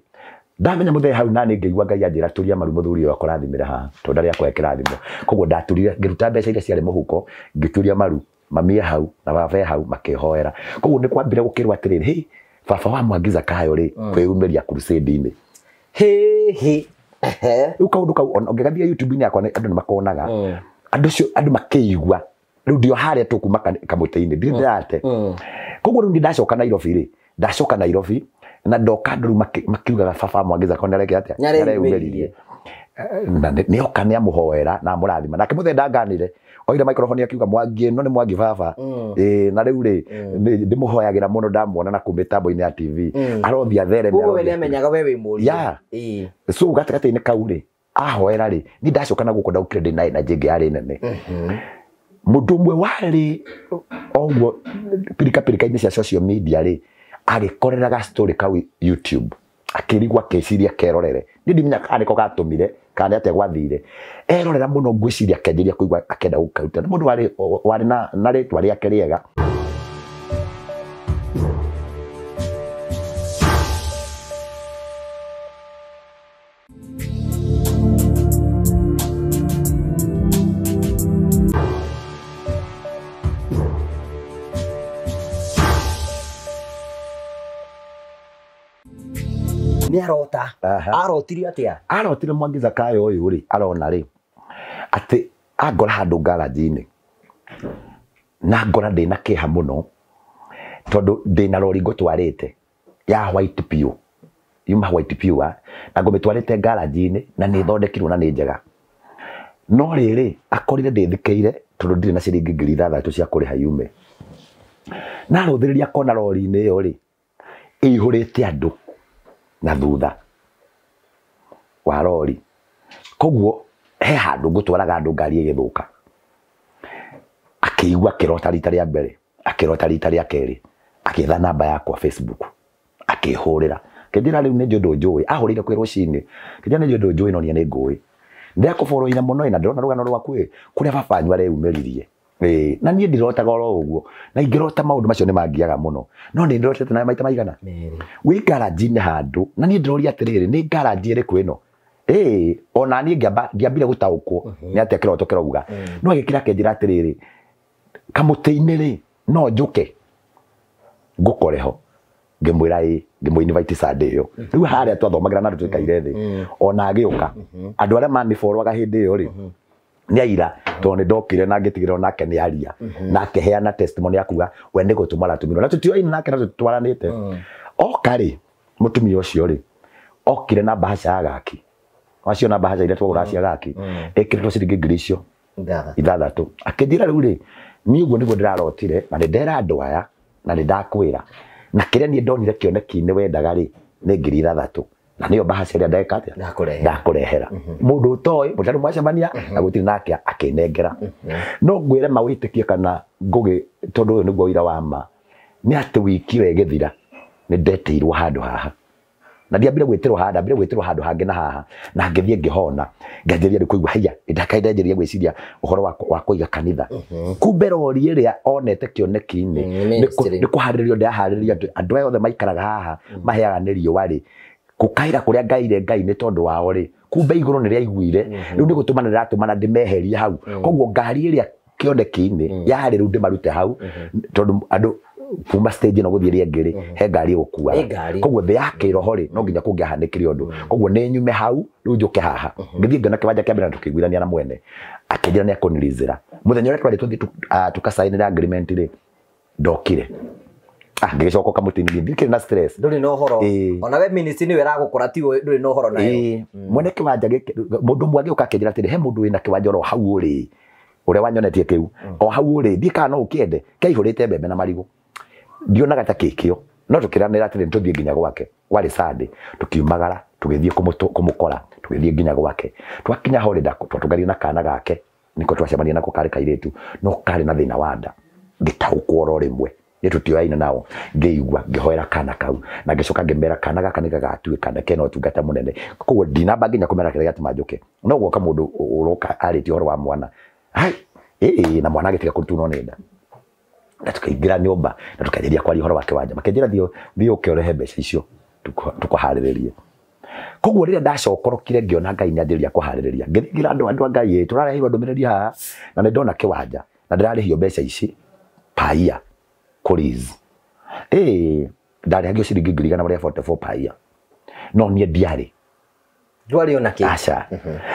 ndamenya mũthee hau na nĩ ngĩigua Ngai anjĩra turia maru mũthuri ũyũ akũrathimĩre haha tondũ ndarĩ akũhe kĩrathimo. Koguo ndaturire ngĩruta mbeca iria ciarĩ mũhuko, ngĩturia maru, mami e hau na baba e hau makĩhoera. Koguo nĩ kwambire gũkĩrwo atĩrĩrĩ, hĩ baba wa Mwangi Zakayo rĩ, kwĩyumĩria crusade-inĩ. Rĩu kaũndũ kau ũngĩgathiĩ YouTube-inĩ yakwa andũ nĩ makonaga. Andũ acio andũ makĩigua rĩu ndio harĩa tũkuma kamũtĩ-inĩ ndirĩ ndĩrate. Koguo rĩu niĩ ndacoka Nairobi rĩ, ndacoka Nairobi na ndoka andũ rĩu makiugaga baba Mwangi Zakayo nĩareke atĩa? Nĩareyumĩririe. Na nĩoka nĩamũhoera na amũrathima. Nake mũthee ndanganire, oire microphone akiuga Mwangi ĩno nĩ Mwangi baba. Na rĩu rĩ, ndĩmũhoyagĩra mũno ndamuona na kũu mĩtambo-inĩ ya TV. Arothiĩ athereme. Koguo we nĩamenyaga we wĩ mũriũ. So gatagatĩ-inĩ kau rĩ, ahoera rĩ, niĩ ndacoka na gũkũ ndaukire ndĩ na energy ĩngĩ yarĩ nene. Mũndũ ũmwe warĩ oguo pirika pirika-inĩ cia social media rĩ, agĩkorera ga story kau YouTube, akĩrigwo akĩciria kerorere. Niĩ ndimenya kana nĩko gatũmire kana nĩ atĩa gwathire. Erorera mũno ngwĩciria akĩanjĩrĩria kũigua akĩenda gũkaruta. Nĩ mũndũ warĩ na rĩtwa rĩake rĩega. Nĩ arota. Arotire atĩa? Arotire Mwangi Zakayo ũyũ rĩ, arona rĩ atĩ angora handũ garage-inĩ na ngora ndĩna kĩeha mũno tondũ ndĩna rori ngũtwarĩte ya white pure, yuma white pure, na ngũmĩtwarĩte garage-inĩ na nĩ ĩthondekirwo na nĩ njega. No rĩrĩ akorire ndĩthikĩire tondũ ndirĩ na ciringi 6,000 cia kũrĩha yume. Na arũthĩrĩria kona rori-inĩ ĩyo rĩ ĩihũrĩte andũ na thutha wa rori. Koguo he handũ ngũtwaraga andũ ngari ĩgĩthũka. Akĩigua akĩrota rita rĩa mbere, akĩrota rita rĩa kerĩ, akĩetha namba yakwa Facebook, akĩhũrĩra. Kĩnjĩra rĩu nĩ njũĩ njũĩ, ahũrĩire kwĩ rũcinĩ. Kĩnjĩra nĩ njũĩ njũĩ no niĩ nĩ ngũĩ. Ndĩrakũboroire mũno na ndĩrona rũgano rwaku ĩ, kũrĩa baba wanyu areyumĩririe. Ĩĩ, na niĩ ndirotaga oro ũguo. Na ingĩrota maũndũ macio nĩ mangiaga mũno. No nĩ ndĩrotete nawe maita maigana? Wĩ garage-inĩ handũ, na niĩ ndĩroria atĩrĩrĩ, nĩ garage ĩrĩkũ ĩno? Ĩĩ, ona niĩ ngĩambire gũtaũkwo nĩ atĩa kĩroto kĩrauga. No agĩkĩra akĩnjĩra atĩrĩrĩ, kamũtĩ-inĩ rĩ, no njũke ngũkore ho. Ngĩmwĩra ĩ, ngĩmũ invite Sunday ĩyo. Rĩu harĩa twathomagĩra na andũ tũikaire thĩ. Ona agĩũka. Andũ arĩa maniborwaga hĩndĩ ĩyo rĩ, nĩ aira tondũ nĩ ndokire na ngĩtigĩrĩra onake nĩ aria na akĩheana testimony ya kuga we nĩ gũtũma aratũmirwo na tũtioaine nake na tũtwaranĩte. Oka rĩ, mũtumia ũcio rĩ, okire na mbahaca ya gaki. Wacio na mbahaca iria twagũraga cia gaki, ĩkĩrĩtwo ciringi ngiri icio ithathatũ. Akĩnjĩra rĩu rĩ, niĩ ũguo nĩguo ndĩrarotire na nĩ ndera andũ aya na nĩ ndakwĩra. Na kĩrĩa niĩ ndonire kĩoneki-inĩ wendaga rĩ, nĩ ngiri ithathatũ. Na nĩyo mbahaca ĩrĩa ndeka atĩa? Ndakũrehera. Mũndũ ũtoĩ, mũtarĩ mwacemania, na gũtirĩ nake akĩnengera. No ngwĩre mawĩtĩkie kana ngũgĩ, tondũ ũyũ nĩguo ũira wa ma, nĩ atĩ wiki ĩyo ĩgĩthira, nĩ ndetĩirwo handũ haha. Na ndiambire gwĩtĩrwo haha, ndambire gwĩtĩrwo handũ hangĩ na haha, na ngĩthiĩ ngĩhona, ngĩanjĩrĩria rĩu kũigua haiya, ndanjĩrĩria gwĩciria ũhoro wa kũiga kanitha. Kumbe rori ĩrĩa onete kĩoneki-inĩ, nĩ kũharĩrĩrio ndĩraharĩrĩria andũ aya othe maikaraga haha, maheaga nĩ riũa rĩ, gũkaĩra kũrĩa ngaire Ngai nĩ tondũ wao rĩ, kumbe igũrũ nĩ rĩaiguire, rĩu nĩ gũtũmana rĩratũmana ndĩmeherie hau. Koguo ngari ĩrĩa kĩoneki-inĩ yarĩ rĩu ndĩmarute hau, tondũ andũ kuma stage ĩno gũthiĩ ĩrĩa ĩngĩ rĩ, he ngari ĩgũkuaga. Koguo thĩ ya kĩroho rĩ, no nginya kũngĩahanĩkire ũndũ. Koguo nĩ nyume hau, rĩu njũke haha. Ngĩthiĩ ngĩona kĩwanja kĩa mbere na tũkĩiguithania na mwene. Akĩnjĩra nĩ ekũnirĩzĩra. Mũthenya ũrĩa twarĩ tũthiĩ tũkacainĩra agreement rĩ, ndokire. Ngĩgĩcoka kamũtĩ-inĩ, ndikĩrĩ na stress. Ndũrĩ na ũhoro. Ona we ministry nĩwe ĩragũkora ti ndũrĩ na ũhoro nayo. Mwene kĩwanja gĩkĩ, mũndũ ũmwe agĩũka akĩnjĩra atĩrĩ, he mũndũ wĩna kĩwanja oro hau ũrĩ, ũrĩa wanyonetie kĩu, o hau ũrĩ, ndiĩ kana no ũkĩende, kĩaihũrĩte mbembe na marigũ. Ndionaga ta kĩkĩo, no tũkĩranĩra atĩrĩ tũthiĩ nginya gwake. Kwarĩ Sunday, tũkiumagara, tũgĩthiĩ kũmũkora, tũgĩthiĩ nginya gwake. Twakinya ho rĩ, twatũnganire na kana gake, nĩko twacemania nako karĩ kairĩtu, no karĩ na thĩna wa nda. Ngĩtaũkwo oro rĩmwe. Nĩ tũtioyaine nao, ngĩigua, ngĩhoera kana kau, na ngĩcoka ngĩmera kana gaka nĩ gagatuĩka na kena ũtungata mũnene. Koguo ndinamba nginya kũmera kĩrĩa gĩatũma njũke. No guoka mũndũ ũroka arĩtie ũhoro wa mwana. Hai, ĩĩ, na mwana agĩtiga kũrutwo nĩ nda. Na tukaingĩra nyũmba na tukanjĩrĩria kwaria ũhoro wa kĩwanja. Makĩnjĩra thiĩ ũke ũrehe mbeca icio tũkũharĩrĩrie. Koguo rĩrĩa ndacokorokire ngĩona Ngai nĩanjĩrĩria kũharĩrĩria, ngĩthiĩ andũ a Ngai ĩ, tũrareheirwo ndũmĩrĩri haha na nĩ ndona kĩwanja na ndĩrarĩhio mbeca ici paia kũriz. Ĩĩ, ndarĩhagio ciringi ngiri igana rĩa 44 paia. No niĩ ndiarĩ. Ndwarĩ ona kĩ? Aca.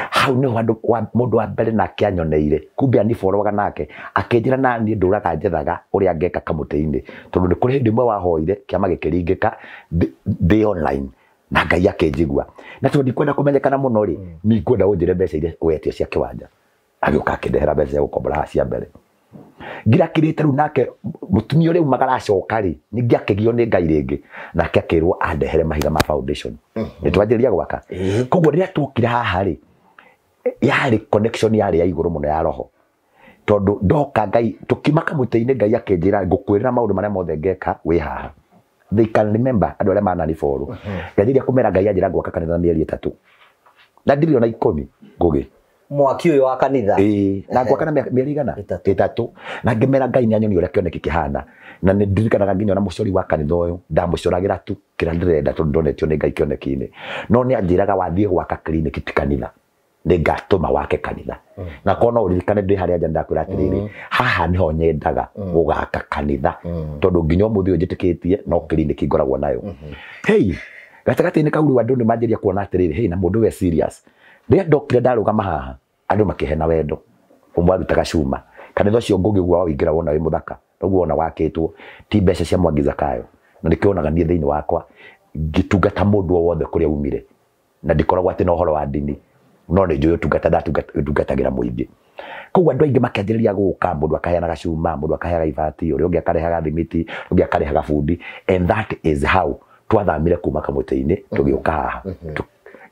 Hau nĩho andũ mũndũ wa mbere nake anyoneire. Kumbe aniborwaga nake. Akĩnjĩra na niĩ ndũraga njethaga ũrĩa ngeka kamũtĩ-inĩ. Tondũ nĩ kũrĩ hĩndĩ ĩmwe wahoire kĩama gĩkĩringĩka ndĩ online na Ngai akĩnjigua. Na tondũ ndikwenda kũmenyekana mũno rĩ, niĩ ngwenda ũnjĩre mbeca iria wetia cia kĩwanja. Agĩũka akĩndehera mbeca cia gũkombora haha cia mbere. Ngirakĩrĩte rĩu nake mũtumia ũrĩa umaga aracoka rĩ, ningĩ akĩgio nĩ Ngai rĩngĩ, nake akĩrwo andehere mahiga ma foundation. Nĩ twanjĩrĩria gwaka. Koguo rĩrĩa tuokire haha rĩ, yarĩ connection yarĩ ya igũrũ mũno ya roho. Tondũ ndoka Ngai, tũkiuma kamũtĩ-inĩ Ngai akĩnjĩra ngũkwĩrĩra maũndũ marĩa mothe ngeka wĩ haha. They can remember andũ arĩa mananiborwo. Nganjĩrĩria kũmera Ngai anjĩra ngwaka kanitha mĩeri 3. Na ndirĩ ona 10 ngũgĩ. Mwaki ũyũ wa kanitha. Ĩĩ, na ngwaka na mĩeri igana? 3. Na ngĩmera Ngai nĩ anyonia ũrĩa kĩoneki kĩhana. Na nĩ ndirikanaga nginya ona mũcori wa kanitha ũyũ, ndamũcoragĩra tu kĩrĩa ndĩrenda tondũ ndonetio nĩ Ngai kĩoneki-inĩ. No nĩ anjĩraga wathiĩ gwaka clinic ti kanitha. Nĩ ngatũma wake kanitha. Na korwo no ũririkane ndĩ harĩa nja ndakwĩra atĩrĩrĩ, haha nĩho nyendaga gũgaka kanitha. Tondũ nginya ũmũthĩ ũyũ njĩtĩkĩtie no clinic ngoragwo nayo. Hey, gatagatĩ-inĩ kau rĩu andũ nĩ manjĩrĩria kuona atĩrĩrĩ, hey, na mũndũ ũyũ e serious. Rĩrĩa ndokire ndarũgama haha, andũ makĩhe na wendo. Ũmwe arutaga cuma. Kanitha ũcio ngũgĩ ũguo waingĩra wona wĩ mũthaka. Ũguo wona wakĩtwo ti mbeca cia Mwangi Zakayo. Na nĩkĩo wonaga niĩ thĩinĩ wakwa ngĩtungata mũndũ o wothe kũrĩa umire. Na ndikoragwo atĩ na ũhoro wa ndini. No nĩ njũĩ ũtungata ndatungatagĩra mũingĩ. Koguo andũ aingĩ makĩanjĩrĩria gũka, mũndũ akaheanaga cuma, mũndũ akaheaga ibati, ũrĩa ũngĩ akarehaga thimiti, ũngĩ akarehaga bundi, and that is how twathamire kuma kamũtĩ-inĩ tũgĩũka haha.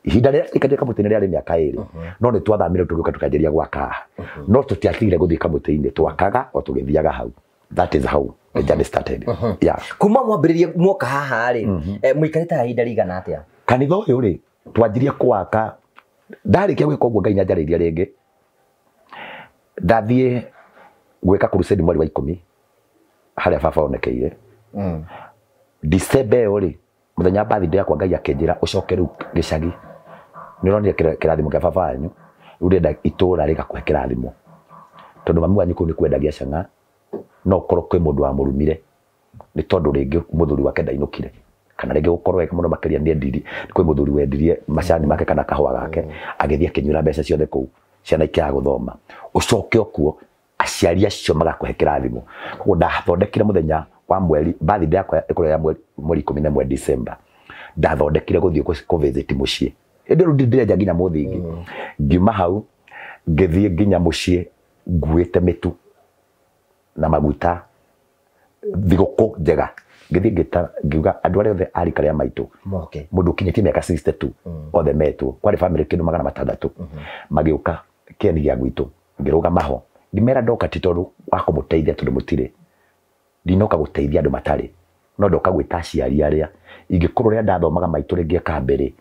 Ihinda rĩrĩa twaikarire kamũtĩ-inĩ rĩarĩ mĩaka 2, no nĩ twathamire tũgĩũka tũkĩanjĩrĩria gwaka haha. No tũtiatigire gũthiĩ kamũtĩ-inĩ, twakaga o tũgĩthiaga hau. That is how the journey started. Yeah. Kuma mwambĩrĩrie mwoka haha rĩ, mũikarĩte ihinda rĩigana atĩa? Kanitha ũyũ rĩ, twanjirie gwaka, ndarĩkia gwĩka ũguo Ngai nĩanjarĩirie rĩngĩ. Ndathiĩ gwĩka crusade mweri wa 10 harĩa baba onekeire. December ĩyo rĩ, mũthenya wa birthday yakwa Ngai akĩnjĩra ũcoke rĩu gĩcagi. Nĩ ũronire kĩrathimo kĩa baba wanyu, rĩu ndĩrenda itũũra rĩgakũhe kĩrathimo. Tondũ mami wanyu kũu nĩ kwendagia cang'aa, no ũkorwo kwĩ mũndũ wamũrumire nĩ tondũ rĩngĩ mũthuri wake ndainũkire, kana rĩngĩ gũkorwo wega mũno makĩria nĩ endirie, kwĩ mũthuri wendirie macani make kana kahũa gake, agĩthiĩ akĩnyuĩra mbeca ciothe kũu, ciana ikĩaga gũthoma. Ũcoke okuo aciari acio magakũhe kĩrathimo. Koguo ndathondekire mũthenya wa mweri, birthday yakwa ĩkorwo ya mweri 11 December, ndathondekire gũthiĩ kũ visit mũciĩ. Ĩndĩ rĩu ndĩrenja nginya mũthingi. Ngiuma hau ngĩthiĩ nginya mũciĩ nguĩte mĩtu na maguta, thigũkũ njega. Ngĩthiĩ ngĩta, ngiuga andũ arĩa othe a rika rĩa maitũ, mũndũ ũkinyĩtie mĩaka 62 othe metwo. Kwarĩ family kĩndũ 600. Magĩũka kĩeni gĩa gwitũ, ngĩrũgama ho. Ngĩmera ndoka ti tondũ wa kũmũteithia tondũ mũtirĩ. Ndinoka gũteithia andũ matarĩ, no ndoka gwĩta aciari arĩa ingĩkorwo rĩrĩa ndathomaga maitũ rĩngĩ eka mbere,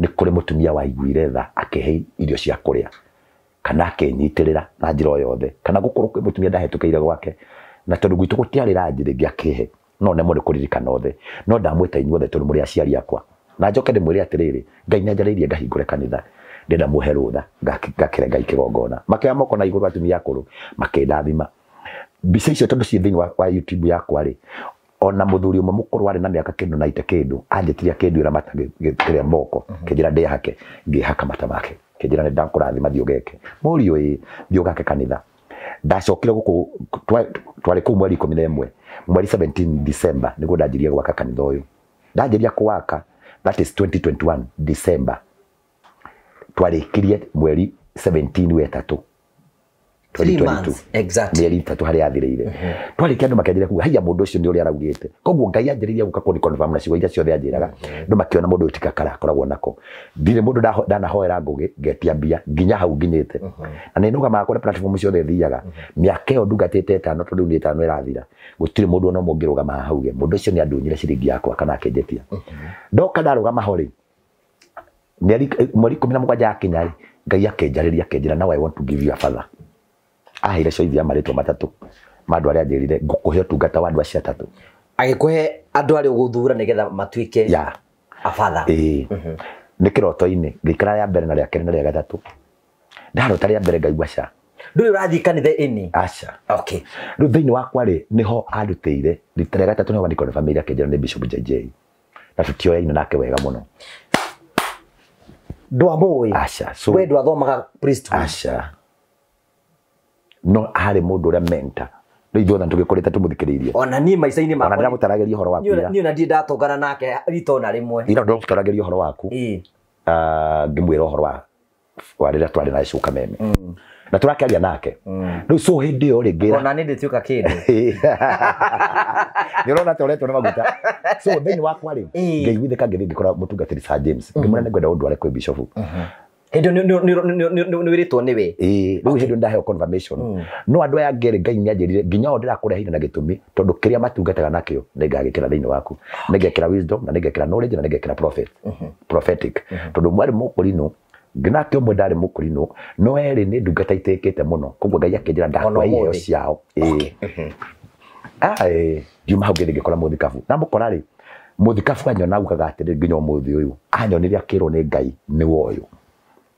nĩ kũrĩ mũtumia waiguire tha akĩhe irio cia kũrĩa, kana akĩnyitĩrĩra na njĩra o yothe, kana gũkorwo kwĩ mũtumia ndahĩtũkĩire gwake, na tondũ gwitũ gũtiarĩ ranji rĩngĩ akĩhe, no nemwo nĩ kũririkana othe. No ndamwĩta inyuothe tondũ mũrĩ aciari akwa. Na njoke ndĩmwĩre atĩrĩrĩ, Ngai nĩanjarĩirie ngahingũre kanitha, ndĩrenda mũhe rũtha, ngakĩre Ngai kĩgongona. Makĩoya moko na igũrũ atumia akũrũ, makĩndathima. Mbica icio tondũ ciĩ thĩinĩ wa YouTube yakwa rĩ, ona mũthuri ũmwe mũkũrũ warĩ na mĩaka kĩndũ 90 kĩndũ, anjĩtirie akĩnduĩra mata kĩrĩa moko, kĩnjĩra ndĩhake, ngĩhaka mata make. Kĩnjĩra nĩ ndakũrathima thiĩ ũgeke. Mũriũ ĩ, thiĩ ũgake kanitha. Ndacokire gũkũ, twarĩ kũu mweri 11, mweri 17 December nĩguo ndanjirie gwaka kanitha ũyũ. Ndanjiria kũwaka, that is 2021 December. Twarĩkirie mweri 17 wetatũ. 3 months, exactly. Mĩeri 3 harĩa athirĩire. Twarĩkia andũ makĩanjĩrĩria kuga, haiya mũndũ ũcio nĩ ũrĩa araugĩte. Koguo Ngai anjĩrĩirie gũka kũni confirm na ciugo iria ciothe anjĩraga. Andũ makĩona mũndũ ũyũ ti kakara akoragwo nako. Ndirĩ mũndũ ndanahoera ngũgĩ, ngetia mbia, nginya hau nginyĩte. Na nĩ nũgamaga kũrĩa platform ciothe thiaga. Mĩaka ĩyo ndungatĩte 5, tondũ rĩu nĩ 5 ĩrathira. Gũtirĩ mũndũ ona ũmwe ũngĩrũgama haha auge, mũndũ ũcio nĩ andunyire ciringi yakwa kana akĩnjĩtia. Ndoka ndarũgama ho rĩ, mweri 17 yakinya rĩ, Ngai akĩnjarĩria akĩnjĩra, now I want to give you a father. Aheire coithi ya marĩtwa 3 ma andũ arĩa anjĩrire ngũkũhe ũtungata wa andũ acio 3. Agĩkũhe andũ arĩa ũgũthura nĩgetha matuĩke a father. Ĩĩ. Nĩ kĩroto-inĩ, ngĩikara rĩa mbere na rĩa kerĩ na rĩa gatatũ. Ndarota rĩa mbere ngaigua ca. Ndũrĩ ũrathiĩ kanitha ĩni? Aca. Okay. Rĩu thĩinĩ wakwa rĩ, nĩho andutĩire rita rĩa gatatũ nĩho wanikonfirmĩire akĩnjĩra nĩ Bishop JJ. Na tũtioyaine nake wega mũno. Ndwamũĩ? Aca. So, we ndwathomaga priesthood? Aca. No arĩ mũndũ ũrĩa mentor. Rĩu ithuothe tũgĩkũrĩte tũmũthikĩrĩirie. Ona niĩ maica-inĩ makwa Ona ndĩramũtaragĩria ũhoro waku ira. Niĩ ona ndirĩ ndatũngana nake rita ona rĩmwe. Ira ndĩramũtaragĩria ũhoro waku. Ngĩmwĩra ũhoro wa rĩrĩa twarĩ na Cuka Meme. Na tũrakĩaria nake. Rĩu so hĩndĩ ĩyo rĩ, ngĩra Ona niĩ ndĩtuĩka kĩndũ. Nĩ ũrona ta ũretwo nĩ maguta. So thĩinĩ wakwa rĩ, ngĩiguithĩka ngĩthiĩ ngĩkora mũtungatĩri Sir James. Ngĩmwĩra nĩngwenda ũndware kwĩ Bishop. Hĩndĩ nĩ wĩrĩtwo nĩwe. Ĩĩ, rĩu hĩndĩ ndaheo confirmation. No andũ aya angĩ rĩ, Ngai nĩanjĩrire nginya o ndĩrakũrehire na gĩtũmi, tondũ kĩrĩa matungataga nakĩo nĩngagĩkĩra thĩinĩ waku. Nĩngekĩra wisdom, na nĩngekĩra knowledge, na nĩngekĩra prophetic. Tondũ mwarĩ mũkũrinũ, nake ũmwe ndarĩ mũkũrinũ, no erĩ nĩ ndungata itĩkĩte mũno. Koguo Ngai akĩnjĩra ndakũhe iheo ciao. Ĩĩ. Ngiuma hau ngĩthiĩ ngĩkora mũthikabu. Na mũkora rĩ, mũthikabu anyona augaga atĩrĩ nginya ũmũthĩ ũyũ, anyonire akĩrwo nĩ Ngai nĩwe ũyũ.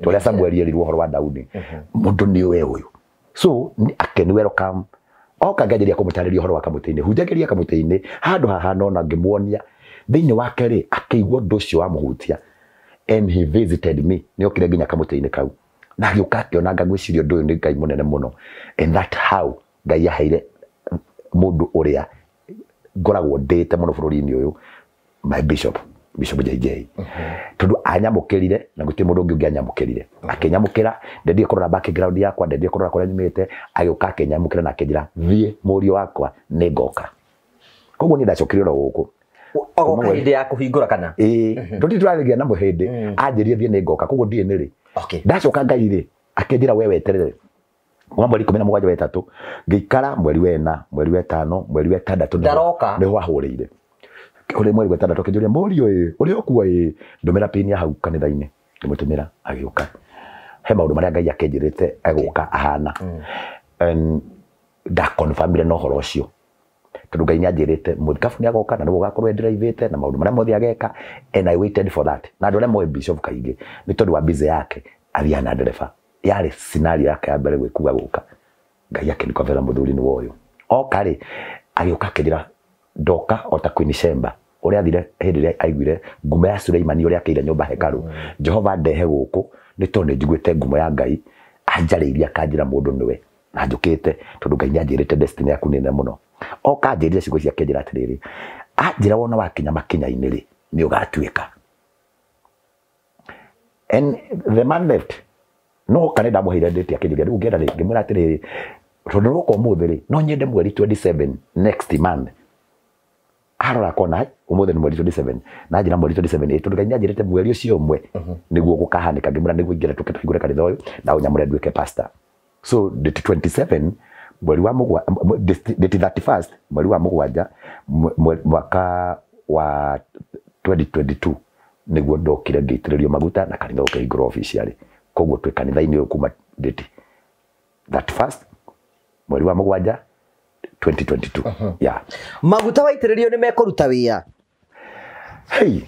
Tũrĩa Samuel erirwo ũhoro wa Daudi, mũndũ nĩwe ũyũ. So akĩni welcome. Oka ngĩanjĩrĩria kũmũtarĩria ũhoro wa kamũtĩ-inĩ, hunjagĩria kamũtĩ-inĩ, handũ haha nona ngĩmuonia. Thĩinĩ wake rĩ, akĩigua ũndũ ũcio wamũhutia. And he visited me. Nĩokire nginya kamũtĩ-inĩ kau. Na agĩũka akĩona ngagwĩciria ũndũ ũyũ nĩ Ngai mũnene mũno. And that how Ngai aheire mũndũ ũrĩa ngoragwo ndĩte mũno bũrũri-inĩ ũyũ, my bishop. Bishop JJ tondu anyamukirire na guti mundu ungi ungianyamukirire akinyamukira ndendire kurora background yakwa ndendire kurora kuria nyumite agiuka akinyamukira na akinjira thie murio wakwa ni ngoka koguo ni ndacokire ro guku ogoka hindi ya kuhingura kana tuti turarigia na muhindi anjirie thie ni ngoka koguo ndie niri ndacoka Ngai ri akinjira we weterere kuma mweri 17 wa 3 ngikara mweri wa 4 mweri wa 5 mweri wa 6 ndaroka niho ahuriire kuri mweri wa 6 kinjuria murio ĩ uri okuo ĩ ndumira pini ya hau kanitha-inĩ ngĩmũtũmĩra agĩũka he maũndũ marĩa Ngai akĩnjĩrĩte egũka ahana ndakonfirmire na ũhoro ũcio tondũ Ngai nĩanjĩrĩte mũthikabu nĩagoka na nĩguo ũgakorwo ndĩraivĩte na maũndũ marĩa mothe ageka and I waited for that na andũ arĩa moĩ bishop kaingĩ nĩ tondũ wa busy yake athiaga na ndereba yarĩ scenario yake ya mbere gwĩkuga gũka Ngai akĩnikovera mũthuri nĩ woyũ oka rĩ agĩũka akĩnjĩra ndoka ota Queen Sheba uria athire hindi ria aiguire ngumo ya Suleimani uria akeire nyumba hekaru Jehova ndehe guku ni tondu njiguite ngumo ya Ngai anjarĩirie akanjĩra mũndũ nĩwe na njũkĩte tondu Ngai nĩanjĩrĩte destiny yaku nene mũno oka anjĩrire ciugo ciake njĩra atĩrĩrĩ anjĩra wona wakinya makinya-inĩ rĩ nĩ ũgatuĩka and the man left no kana ndamũheire date akĩnjĩra rĩu ũngĩenda rĩ ngĩmwĩra atĩrĩrĩ tondũ nĩwoka ũmũthĩ rĩ no nyende mweri 27 next month arora kona umuthi ni mweri 27 na njira mweri 27 tondu Ngai nĩanjĩrĩte mweri ũcio ũmwe nĩguo gũkahanĩka ngĩmwĩra nĩguo ingĩra tũke tũhingũre kanitha ũyũ na ũnyamũre nduĩke pastor so date 27 mweri wa date 31 mweri wa mũgwanja mwaka wa 2022 nĩguo ndokire ngĩitĩrĩrio maguta na kanitha ũkĩhingũrwo officially koguo twĩ kanitha-inĩ ũyũ kuma date 31 mweri wa mũgwanja 2022 yeah maguta waitĩrĩrio nĩ mekũruta wĩra hey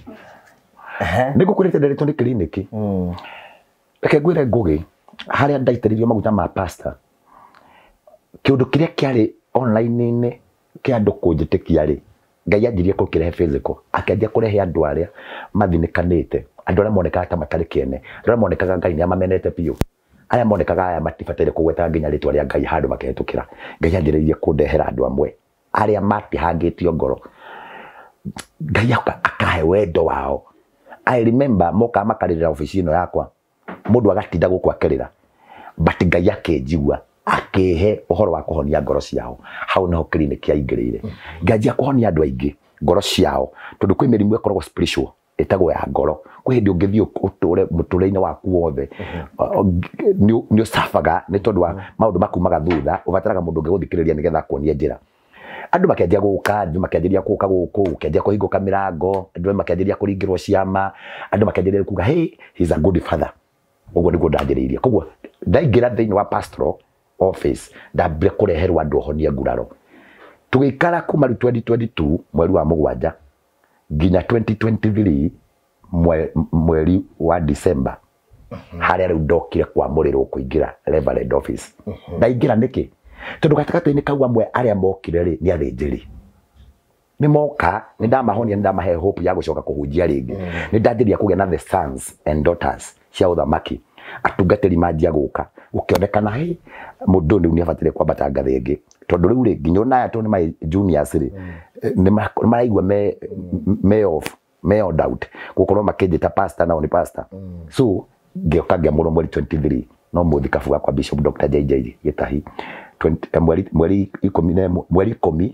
nĩ ngũkwĩrĩte nderetwo nĩ kiriniki reke ngwĩre Ngũgĩ harĩa ndaitĩrĩirio maguta ma pastor kĩũndũ kĩrĩa kĩarĩ online-inĩ kĩa andũ kũnjĩtĩkia rĩ Ngai anjirie kũkĩrehe physical akĩanjia kũrehe andũ arĩa mathinĩkanĩte andũ arĩa monekaga ta matarĩ kĩene andũ arĩa monekaga Ngai nĩ amamenete biũ aya monekaga aya matibataire kũgwetaga nginya rĩtwa rĩa Ngai handũ makĩhĩtũkĩra Ngai anjĩrĩirie kũndehera andũ amwe arĩa matihangĩtio ngoro Ngai akahe wendo wao I remember moka makarĩrĩra obici ĩno yakwa mũndũ agatinda gũkũ akĩrĩra but Ngai akĩnjigua akĩhe ũhoro wa kũhonia ngoro ciao hau nĩho clinic yaingĩrĩire nganjia kũhonia andũ aingĩ ngoro ciao tondũ kwĩ mĩrimũ ĩkoragwo spiritual ĩtagwo ya ngoro kwĩ hĩndĩ ũngĩthiĩ ũtũre mũtũrĩre-inĩ waku wothe nĩ ũcabaga nĩ tondũ wa maũndũ makumaga thutha ũbataraga mũndũ ũngĩgũthikĩrĩria nĩgetha akuonie njĩra andũ makĩanjia gũka andũ makĩanjĩrĩria gũka gũkũ gũkĩanjia kũhingũka mĩrango andũ makĩanjĩrĩria kũringĩrwo ciama andũ makĩanjĩrĩria kuga hey he's a good father ũguo nĩguo ndanjĩrĩirie koguo ndaingĩra thĩinĩ wa pastoral office ndambire kũreherwo andũ honie nguraro tũgĩikara kuma rĩu 2022 mweri wa mũgwanja nginya 2023 mweri wa December harĩa rĩu ndokire kwamũrĩrwo kũingĩra Reverend office ndaingĩra nĩkĩ tondũ gatagatĩ-inĩ kau amwe arĩa mokire rĩ nĩ athĩnjĩri nĩ moka nĩ ndamahonia nĩ ndamahe hope ya gũcoka kũhunjia rĩngĩ nĩ ndanjĩria kũgĩa na the sons and daughters cia ũthamaki atungatĩri manjia gũka gũkĩonekana hĩ mũndũ rĩu nĩ abataire kwambata ngathĩ ĩngĩ tondũ rĩu rĩ nginya ona aya tondũ nĩ my juniors rĩ nĩ maraigua me off me on doubt gũkorwo makĩnjĩta pastor nao nĩ pastor so ngĩoka ngĩamũrwo mweri 23 no mũthikabu wakwa Bishop Dr. JJ Gĩtahi mweri 10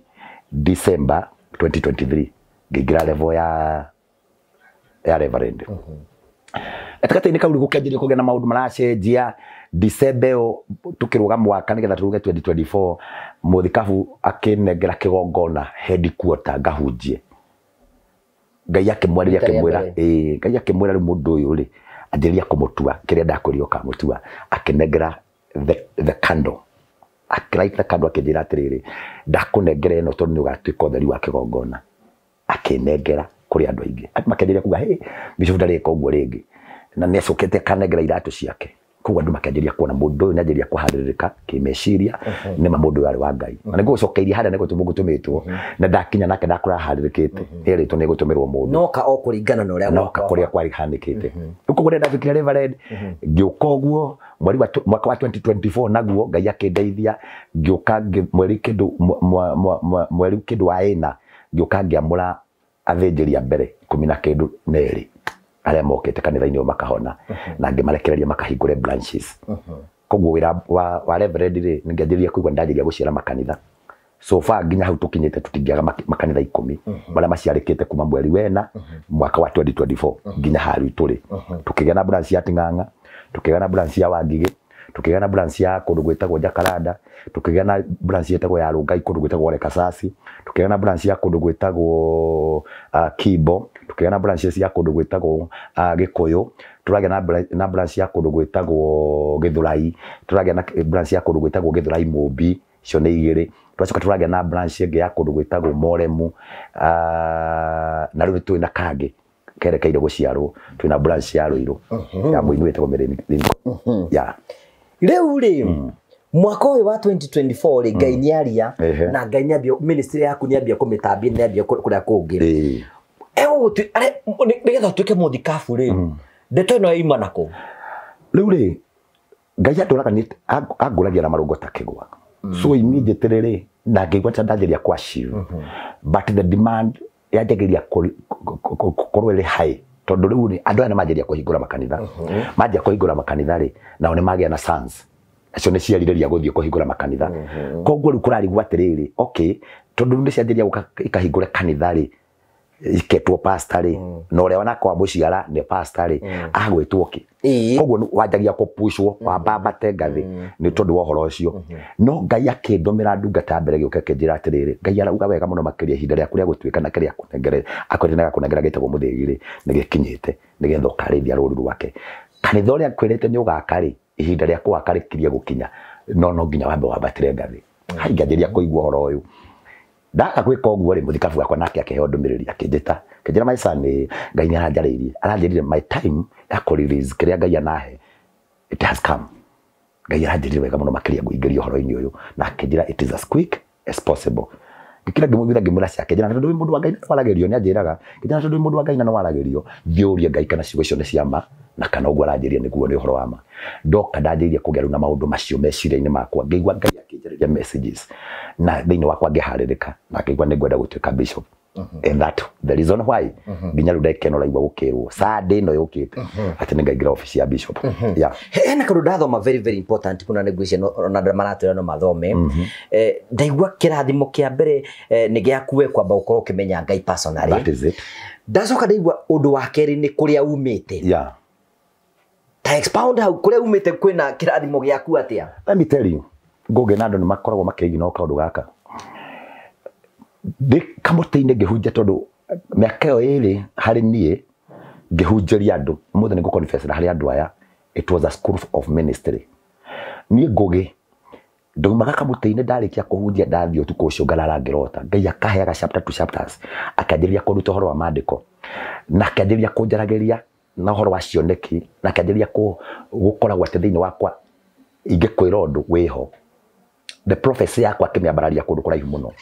December 2023 ngĩingĩra level ya Reverend gatagatĩ-inĩ kau rĩu gũkĩanjĩrĩria kũgĩa na maũndũ maracenjia December ĩyo tũkĩrũga mwaka nĩgetha tũruge 2024 mũthikabu akĩnengera kĩgongona headquarter ngahunjie Ngai akĩmwarĩria akĩmwĩra ĩĩ Ngai akĩmwĩra rĩu mũndũ ũyũ rĩ anjĩrĩria kũmũtua kĩrĩa ndakwĩrire ũkamũtua akĩnengera the candle akĩlight the candle akĩnjĩra atĩrĩrĩ ndakũnengera ĩno tondũ nĩ ũgatuĩka ũtheri wa kĩgongona akĩnengera kũrĩ andũ aingĩ andũ makĩanjĩrĩria kuga hey bishop ndarĩka ũguo rĩngĩ na nĩ acokete akanengera iratũ ciake koguo andũ makĩanjĩrĩria kuona mũndũ ũyũ nĩanjĩrĩria kũharĩrĩka kĩmeciria nĩma mũndũ ũyũ arĩ wa Ngai na nĩngũgũcokeirie harĩa nĩgũtũmwo ngũtũmĩtwo na ndakinya nake ndakora harĩrĩkĩte nĩerĩtwo nĩgũtũmĩrwo mũndũ noka o kũringana na ũrĩa noka kũrĩa kwarĩhanĩkĩte rĩu koguo rĩrĩa ndatuĩkire Reverend ngĩũka ũguo mweri wa mwaka wa 2024 naguo Ngai akĩndeithia ngĩũka mweri kĩndũ mweri kĩndũ wa ĩna ngĩũka ngĩamũra athĩnjĩri a mbere 12 arĩa mokĩte kanitha-inĩ ũyũ makahona na ngĩmarekereria makahingũre branches. Koguo wĩra wa reverend rĩ, nĩngĩanjĩrĩria kũigua ndanjĩrĩria gũciara makanitha. So far nginya hau tũkinyĩte tũtingĩaga makanitha 10 marĩa maciarĩkĩte kuma mweri wena mwaka wa 2024 nginya harĩa tũrĩ. Tukĩgĩa na branch ya Ting'ang'a, tukĩgĩa na branch ya Wangigĩ, tukĩgĩa na branch ya kũndũ gwĩtagwo Jacaranda, tukĩgĩa na branch ĩtagwo ya Rũngai kũndũ gwĩtagwo Lekasasi, tukĩgĩa na branch ya kũndũ gwĩtagwo Kimbo, tukĩgĩa na branch ya kũndũ gwĩtagwo Gĩkũyũ, tũragĩa na branch ya kũndũ gwĩtagwo Gĩthũrai, tũragĩa na branch ya kũndũ gwĩtagwo Gĩthũrai Mũmbi, icio nĩ igĩrĩ. Tũracoka tũragĩa na branch ĩngĩ ya kũndũ gwĩtagwo Moremu, na rĩu twĩ na kangĩ kerekeire gũciarwo, twĩna branch ya Ruiru ya mũini wĩtagwo Mary. Yeah. Rĩu rĩ, mwaka ũyũ wa 2024 rĩ, Ngai nĩaria na Ngai nĩambia ministry yaku nĩambia kũmĩtambia, nĩambia kũrĩa kũngĩ. Nĩgetha ũtuĩke mũthikabu rĩ, ndeto ĩno yoima nakũ? Rĩu rĩ, Ngai atũraga angũragia na marũngo ta kĩgwa. So immediately rĩ, ndangĩigua ta ndanjĩria kwa achieve. But the demand yanjagĩria gũkorwo ĩrĩ high, tondũ rĩu rĩ, andũ aya nĩmanjĩria kũhingũra makanitha. Manjia kũhingũra makanitha rĩ, nao nĩmagĩa na sons. Nacio nĩcierirĩria gũthiĩ kũhingũra makanitha. Koguo rĩu kũrarigwo atĩrĩrĩ, okay, tondũ rĩu nĩcianjĩria gũka ikahingũre kanitha rĩ, iketwo pastor rĩ, na ũrĩa wanake wa mũciara nĩ pastor rĩ, agwĩtwo kĩ? Koguo wanjagia kũpushwo wambambate ngathĩ nĩ tondũ wa ũhoro ũcio. No Ngai akĩndũmĩra ndungata ya mbere gĩũke kĩnjĩra atĩrĩrĩ, Ngai arauga wega mũno makĩria ihinda rĩaku rĩa gũtuĩka na kĩrĩa akũnengere akwĩrĩte na agakũnengera gĩtagwo mũthĩgi rĩ, nĩ gĩkinyĩte nĩgetha ũkarĩithia rũũru rwake. Kanitha ũrĩa akwĩrĩte nĩ ũgaka rĩ, ihinda rĩa kũwaka rĩkirie gũkinya, no nginya wambe wambatĩre ngathĩ. Hai ngĩanjĩrĩria kũigua ũhoro ũyũ. Ndaga gwĩka ũguo rĩ, mũthikabu wakwa nake akĩheo ndũmĩrĩri akĩnjĩta, akĩnjĩra my son, Ngai nĩ aranjarĩirie, aranjĩrire my time ya kũ release kĩrĩa Ngai anahe, it has come. Ngai aranjĩrire wega mũno makĩria ngũingĩria ũhoro-inĩ ũyũ, na akĩnjĩra it is as quick as possible. Ngĩkira ngĩmũiguithia ngĩmwĩra cia, akĩnjĩra tondũ wĩ mũndũ wa Ngai na nĩwaragĩrio, nĩanjĩraga, akĩnjĩra tondũ wĩ mũndũ wa Ngai na nĩwaragĩrio, thiĩ ũrie Ngai kana ciugo icio nĩ cia ma, na kana ũguo aranjĩrire nĩguo nĩ ũhoro wa ma. Ndoka ndanjĩrĩria kũgĩa rĩu na maũndũ macio meciria-inĩ makwa, ngĩigua Ngai akĩnjarĩria messages, na thĩinĩ wakwa ngĩharĩrĩka, na ngĩigua nĩngwenda gũtuĩka bishop. And that the reason why nginya rĩu ndagĩka ĩno ũraigua gũkĩrwo Sunday ĩno yũkĩte atĩ nĩngaingĩra obici ya bishop. Yeah. Hena kaũndũ ndathoma very very important kuna nĩ ngwĩciria ona andũ maratwĩra no mathome. Ndaigua kĩrathimo kĩa mbere nĩ gĩaku we kwamba gũkorwo ũkĩmenya Ngai personally. That is it. Ndacoka ndaigua ũndũ wa kerĩ nĩ kũrĩa umĩte. Yeah. Ta expound hau kũrĩa umĩte kwĩna kĩrathimo gĩaku atĩa? Let me tell you, Ngũgĩ na andũ nĩ makoragwo makĩigina kaũndũ gaka. Ndĩ kamũtĩ-inĩ ngĩhunjia tondũ mĩaka ĩyo ĩrĩ harĩ niĩ ngĩhunjĩria andũ, ũmũthĩ nĩ ngũ-confess harĩ andũ aya, it was a school of ministry. Niĩ Ngũgĩ ndaumaga kamũtĩ-inĩ ndarĩkia kũhunjia ndathiĩ ũtukũ ũcio ngarara ngĩrota, Ngai akaheaga chapter to chapters, akĩanjĩrĩria kũnduta ũhoro wa maandĩko, na akĩanjĩrĩria kũnjaragĩria na ũhoro wa cioneki, na akĩanjĩrĩria gũkoragwo atĩ thĩinĩ wakwa ingĩkwĩra ũndũ wĩho. The prophecy yakwa akĩmĩambararia kũndũ kũraihu mũno.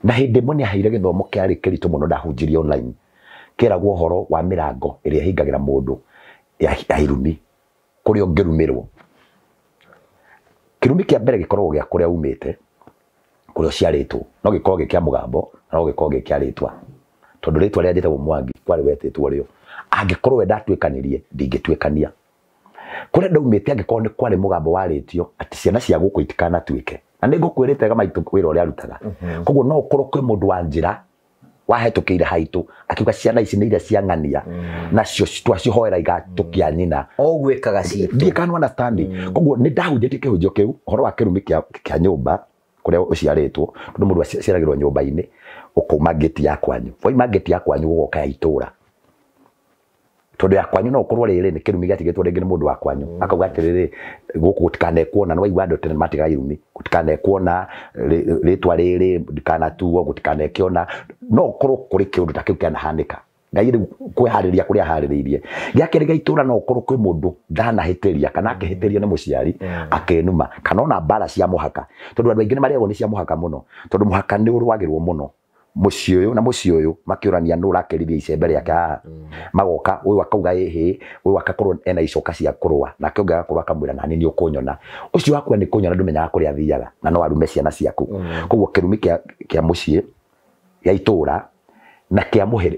Na hĩndĩ ĩmwe nĩ aheire gĩthomo kĩarĩ kĩritũ mũno ndahunjirie online, kĩragwo ũhoro wa mĩrango ĩrĩa ĩhingagĩra mũndũ ya irumi, kũrĩa ũngĩrumĩrwo. Kĩrumi kĩa mbere gĩkoragwo gĩa kũrĩa umĩte, kũrĩa ũciarĩtwo, no gĩkorwo gĩ kĩa mũgambo, na no gĩkorwo gĩ kĩa rĩtwa. Tondũ rĩtwa rĩrĩa njĩtagwo Mwangi, kwarĩ wetĩtwo rĩo. Angĩkorwo we ndatuĩkanirie, ndingĩtuĩkania. Kũrĩa ndaumĩte angĩkorwo nĩ kwarĩ mũgambo warĩtio atĩ ciana cia gũkũ itikanatuĩke. Na nĩ ngũkwĩrĩte ga maitũ wĩra ũrĩa arutaga. Koguo no ũkorwo kwĩ mũndũ wa njĩra wahetũkĩire haitũ akiuga ciana ici nĩ iria cia ng'ania, nacio twacihoera igatũkia nyina. O ũguo ĩkaga citũ. Ndiĩ kana understand. Koguo nĩ ndahunjĩtie kĩhunjio kĩu ũhoro wa kĩrumi kĩa nyũmba kũrĩa ũciarĩtwo, tondũ mũndũ aciaragĩrwo nyũmba-inĩ, ũkauma ngĩti ya kwanyu. Wauma ngĩti ya kwanyu ũgoka ya itũra. Tondũ ya kwanyu no ũkorwo rĩrĩ nĩ kĩrumi gĩatigĩtwo rĩngĩ nĩ mũndũ wa kwanyu. Akauga atĩrĩrĩ, gũkũ gũtikanekuona, nĩ waigua andũ tene matigaga irumi, gũtikanekuona rĩtwa rĩrĩ, ndikanatuo, gũtikanekĩona. No ũkorwo kũrĩ kĩũndũ ta kĩu kĩanahanĩka. Ngai rĩu kwĩharĩria kũrĩa aharĩrĩirie. Gĩa kerĩ gĩa itũra no ũkorwo kwĩ mũndũ ndanahĩtĩria kana akĩhĩtĩrio nĩ mũciari akĩnuma, kana ona mbara cia mũhaka. Tondũ andũ aingĩ nĩ marĩagwo nĩ cia mũhaka mũno, tondũ mũhaka nĩ ũrũagĩrwo mũno. Mũciĩ ũyũ na mũciĩ ũyũ makĩũrania nũ ũrakĩrithia icembe rĩake haha. Magoka ũyũ akauga ĩhĩ, ũyũ akakorwo ena icoka cia kũrũa, nake ũngĩ agakorwo akamwĩra nani nĩ ũkũnyona. Ũcio wakua nĩ kũnyona ndũmenyaga kũrĩa athiaga, na no arume ciana ciaku. Koguo kĩrumi kĩa mũciĩ gĩa itũra na kĩa mũhĩrĩ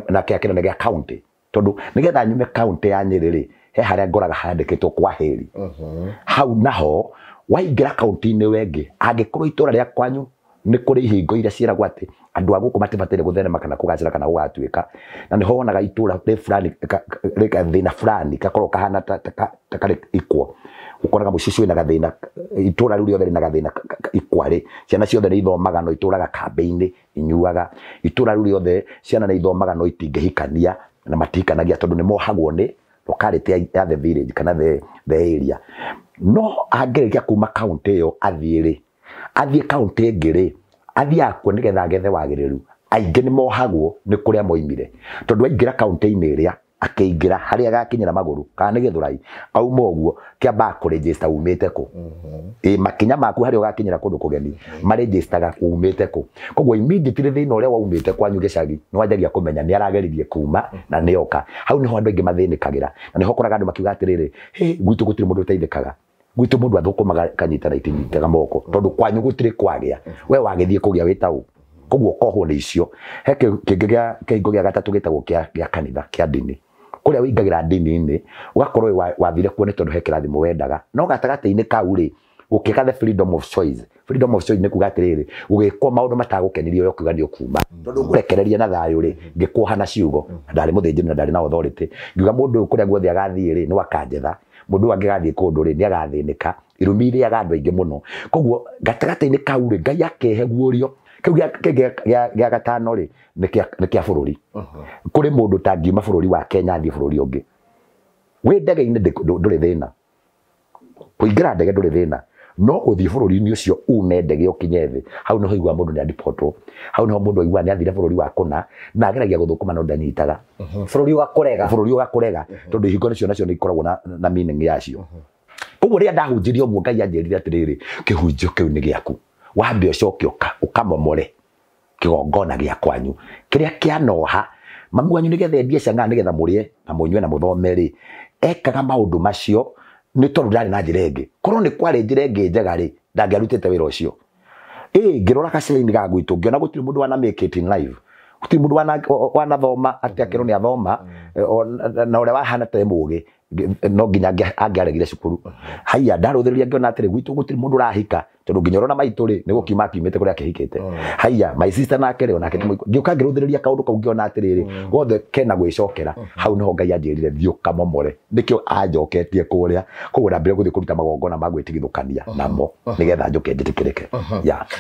na kĩa kĩnene gĩa county tondu nigetha nyume county ya Nyeri rĩ he harĩa ngoraga handĩkĩtwo kwa heri. Hau naho waingĩra kaunti-inĩ wengĩ angĩkorwo itũra rĩa kwanyu nĩ kũrĩ ihingo iria ciĩragwo atĩ andũ a gũkũ matibataire gũtherema kana kũgacĩra kana gũgatuĩka, na nĩho wonaga itũra rĩ fulani rĩ gathĩna fulani gakorwo kahana ta karĩ ikwo, ũkoraga mũciĩ wĩna gathĩna, itũra rĩu rĩothe rĩna gathĩna ikwa rĩ, ciana ciothe nĩ ithomaga no itũraga kambĩ-inĩ inyuaga, itũra rĩu rĩothe ciana nĩ ithomaga no itingĩhikania na matihikanagia tondũ nĩ mohagwo nĩ locality ya the village kana the area. No angĩrĩkia kuma kaunti ĩyo athiĩ rĩ, athiĩ kaunti ĩngĩ rĩ, athiĩ akuo nĩgetha agethe wagĩrĩru, aingĩ nĩ mohagwo nĩ kũrĩa moimire tondũ aingĩra kaunti-inĩ ĩrĩa akĩingĩra harĩa agakinyĩra magũrũ kana nĩ Gĩthũrai auma ũguo kĩambaga kũrĩnjĩsta umĩte kũ. Ĩ makinya maku harĩa ũgakinyĩra kũndũ kũgeni marĩnjĩstaga umĩte kũ. Koguo immediately thĩna ũrĩa waumĩte kwanyu gĩcagi nĩ wanjagia kũmenya nĩ arageririe kuma na nĩ oka. Hau nĩho andũ aingĩ mathĩnĩkagĩra na nĩho ũkoraga andũ makiuga atĩrĩrĩ, hĩ gwitũ gũtirĩ mũndũ ũteithĩkaga, gwitũ mũndũ athũkũmaga kanyita na itinyitaga moko tondũ kwanyu gũtirĩ kwagĩa, we wagĩthiĩ kũgĩa wĩ ta ũ. Koguo ũkohwo nĩ icio. He kĩngĩ gĩa kĩhingo gĩa gatatũ gĩtagwo kĩa kanitha kĩa ndini, kũrĩa wĩingagĩra ndini-inĩ ũgakorwo wathire kuo nĩ tondũ he kĩrathimo wendaga, no gatagatĩ-inĩ kau rĩ gũkĩga the freedom of choice. Freedom of choice nĩ kuga atĩrĩrĩ, gũgĩkwo maũndũ matagũkenirie we ũkiuga nĩ ũkuma tondũ ngũrekereria na thayũ rĩ, ngĩkuoha na ciugo, ndarĩ mũthĩnjĩri na ndarĩ na authority, ngiuga mũndũ ũyũ kũrĩa guothe agathiĩ rĩ nĩ akanjetha, mũndũ ũyũ angĩgathiĩ kũndũ rĩ nĩ agathĩnĩka, irumi irĩaga andũ aingĩ mũno. Koguo gatagatĩ-inĩ kau rĩ Ngai akehe guũrio. Kĩu gĩa gatano rĩ nĩ kĩa bũrũri. Kũrĩ mũndũ ũtangiuma bũrũri wa Kenya athiĩ bũrũri ũngĩ. Wĩ ndege-inĩ ndũrĩ thĩna, kũingĩra ndege ndũrĩ thĩna, no ũthiĩ bũrũri-inĩ ũcio ume ndege ũkinye thĩ, hau nĩho ũiguaga mũndũ nĩ adipotwo, hau nĩho mũndũ aiguaga nĩ athire bũrũri wa kũna na ageragia gũthũkũma no ndanyitaga, bũrũri ũgakũrega, bũrũri ũgakũrega tondũ ihingo nĩcio nacio nĩ ikoragwo na meaning yacio. Koguo rĩrĩa ndahunjirie ũguo Ngai anjĩrire atĩrĩrĩ, kĩhunjio kĩu nĩ gĩaku, wambe ũcoke ũkamomore kĩgongona gĩa kwanyu kĩrĩa kĩanoha mami wanyu nĩgetha endie cang'aa nĩgetha mũrĩe na mũnyue na mũthome rĩ, ekaga maũndũ macio nĩ tondũ ndarĩ na njĩra ĩngĩ. Korwo nĩ kwarĩ njĩra ĩngĩ njega rĩ, ndangĩarutĩte wĩra ũcio. Ĩ ngĩrora gacĩra-inĩ ga gwitũ ngĩona gũtirĩ mũndũ wana make it in life, gũtirĩ mũndũ wanathoma atĩ akĩrwo nĩ athoma na ũrĩa wahana ta mũgĩ no nginya angĩaregire cukuru. Haiya ndarũthĩrĩria ngĩona atĩrĩ gwitũ gũtirĩ mũndũ ũrahika tondũ nginya ũrona maitũ rĩ nĩ gũkiuma akiumĩte kũrĩa akĩhikĩte. Haiya my sister nake rĩ onake ngĩũka ngĩrũthĩrĩria kaũndũ kau ngĩona atĩrĩrĩ gothe kena gwĩcokera. Hau nĩho Ngai anjĩrire thiĩ ũkamomore, nĩkĩo anjoketie kũrĩa. Koguo ndambire gũthiĩ kũruta magongona ma gwĩtigithũkania namo nĩgetha njũke njĩtĩkĩrĩke.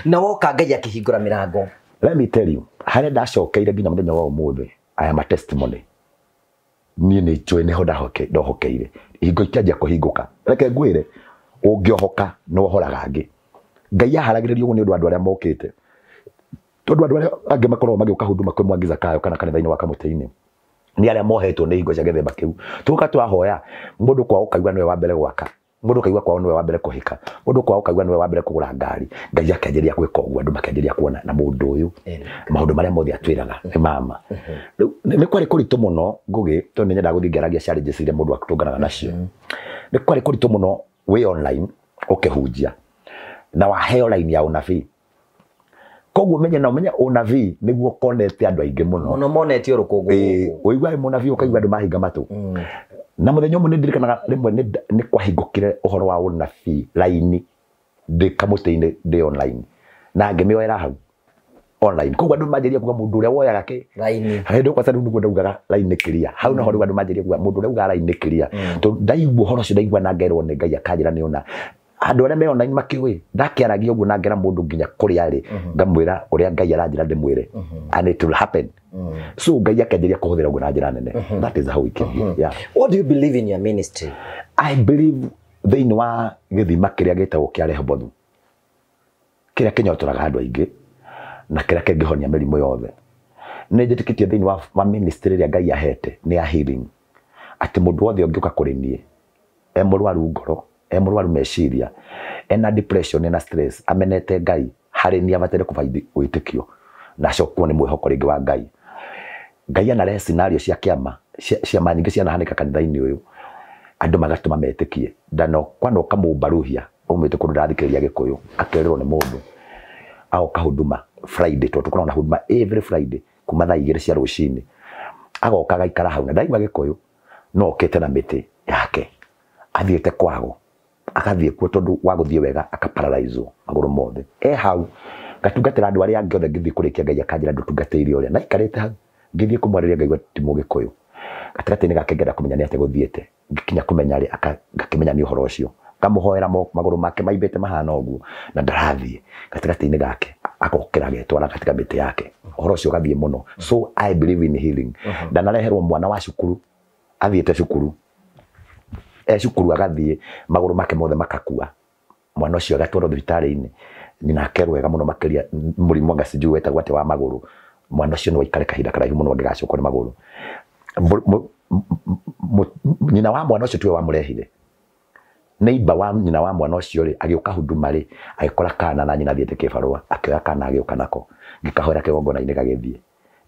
Na woka Ngai akĩhingũra mĩrango. Let me tell you, harĩa ndacokeire nginya mũthenya wa ũmũthĩ, I am a testimony. Niĩ nĩ njũĩ nĩho ndohokeire ihingo ikĩanjia kũhingũka. Reke ngwĩre, ũngĩohoka nĩ wohoraga angĩ. Ngai aharagĩrĩria ũguo nĩ ũndũ wa andũ arĩa mokĩte, tondũ andũ arĩa angĩ makoragwo magĩũka huduma kwĩ Mwangi Zakayo kana kanitha-inĩ wa Kamũtĩ-inĩ nĩ arĩa mohetwo nĩ ihingo cia gĩthemba kĩu. Tũgoka twahoya mũndũ kwao ũkaigua nĩwe wa mbere gwaka, mũndũ ũkaigua kwao nĩwe wa mbere kũhika, mũndũ kwao ũkaigua nĩwe wa mbere kũgũra ngari. Ngai akĩanjĩrĩria gwĩka ũguo, andũ makĩanjĩrĩria kuona na mũndũ ũyũ maũndũ marĩa mothe atwĩraga nĩ mama. Rĩu nĩ kwarĩ kũritũ mũno Ngũgĩ, tondũ nĩ nyendaga gũthiĩ ngĩaragia challenges iria mũndũ atũnganaga nacio. Nĩ kwarĩ kũritũ mũno wĩ online ũkĩhunjia na waheo line ya ũnabii. Koguo menye na ũmenye ũnabii nĩguo ũkonete andũ aingĩ mũno mũno monetio rũkũngũ. Ũigua wĩ mũnabii ũkaigua andũ mahinga matũ. Na mũthenya ũmwe nĩ ndirikanaga rĩmwe nĩ kwahingũkire ũhoro wa ũnabii raini ndĩ kamũtĩ-inĩ ndĩ online na ngĩmĩoera hau online. Koguo andũ manjĩrĩria kuga mũndũ ũrĩa woyaga kĩ raini hĩndĩ kwanza rĩu nĩguo ndaugaga raini clear. Hau naho rĩu andũ manjĩrĩria kuga mũndũ ũrĩa ugaga raini clear, tondũ ndaigua ũhoro ũcio ndaigua na ngerwo nĩ Ngai akanjĩra nĩ ũna. Andũ arĩa me online makĩũĩ ndakĩaragia ũguo na ngera mũndũ nginya kũrĩa arĩ ngamwĩra ũrĩa Ngai aranjĩra ndĩmwĩre and it will happen. So Ngai akĩanjĩrĩria kũhũthĩra ũguo na njĩra nene. That is how it came here. Yeah. What do you believe in your ministry? I believe thĩinĩ wa gĩthima kĩrĩa gĩtagwo kĩa Rehobothu, kĩrĩa kĩnyotoraga andũ aingĩ na kĩrĩa kĩngĩhonia mĩrimũ yothe. Nĩ njĩtĩkĩtie thĩinĩ wa ministry ĩrĩa Ngai ahete nĩ ya healing, atĩ mũndũ wothe ũngĩũka kũrĩ niĩ e mũrwaru ngoro, e mũrwaru meciria, ena depression, ena stress, amenete Ngai, harĩ niĩ abataire kũbaidi wĩtĩkio na acokwo nĩ mwĩhoko rĩngĩ wa Ngai. Ngai anarehe scenario cia kĩama, ciama nyingĩ cianahanĩka kanitha-inĩ ũyũ, andũ magatũma metĩkie. Ndano kwanoka mũmbaruhia aumĩte kũndũ ndathikĩrĩria Gĩkũyũ akerĩrwo nĩ mũndũ agoka huduma Friday, tondũ tũkoragwo na huduma every Friday. Kuma thaa 2 cia rũcinĩ agoka agaikara hau na ndaigua Gĩkũyũ no okĩte na mĩtĩ yake athiĩte kwago agathiĩ kuo tondũ wa gũthiĩ wega akaparalyzwo magũrũ mothe e hau ngatungatĩra andũ arĩa angĩ othe ngĩthiĩ kũrĩkia Ngai akanjĩra ndũtungatĩire ũrĩa naikarĩte hau ngĩthiĩ kũmwarĩria ngaigua ti Mũgĩkũyũ gatagatĩ-inĩ gake ngenda kũmenya nĩ atĩa gũthiĩte ngĩkinya kũmenya rĩ ngakĩmenya nĩ ũhoro ũcio ngamũhoera magũrũ make maimbĩte mahana ũguo na ndarathiĩ gatagatĩ-inĩ gake agokĩra agetwara gatiga mĩtĩ yake ũhoro ũcio ũgathiĩ mũno. So I believe in healing. Ndanareherwo mwana wa cukuru athiĩte cukuru e cukuru agathiĩ magũrũ make mothe makakua mwana ũcio agatwarwo thibitarĩ-inĩ nyina akerwo wega mũno makĩria mũrimũ anga sijui wetagwo atĩa wa magũrũ mwana ũcio no aikare kahinda karaihu mũno angĩgacokwo nĩ magũrũ. Nyina wa mwana ũcio tiwe wamũrehire neighbor wa nyina wa mwana ũcio rĩ agĩũka huduma rĩ agĩkora kana na nyina athiĩte kĩbarũa akĩoya kana agĩũka nako ngĩkahoera kĩgongona-inĩ gagĩthiĩ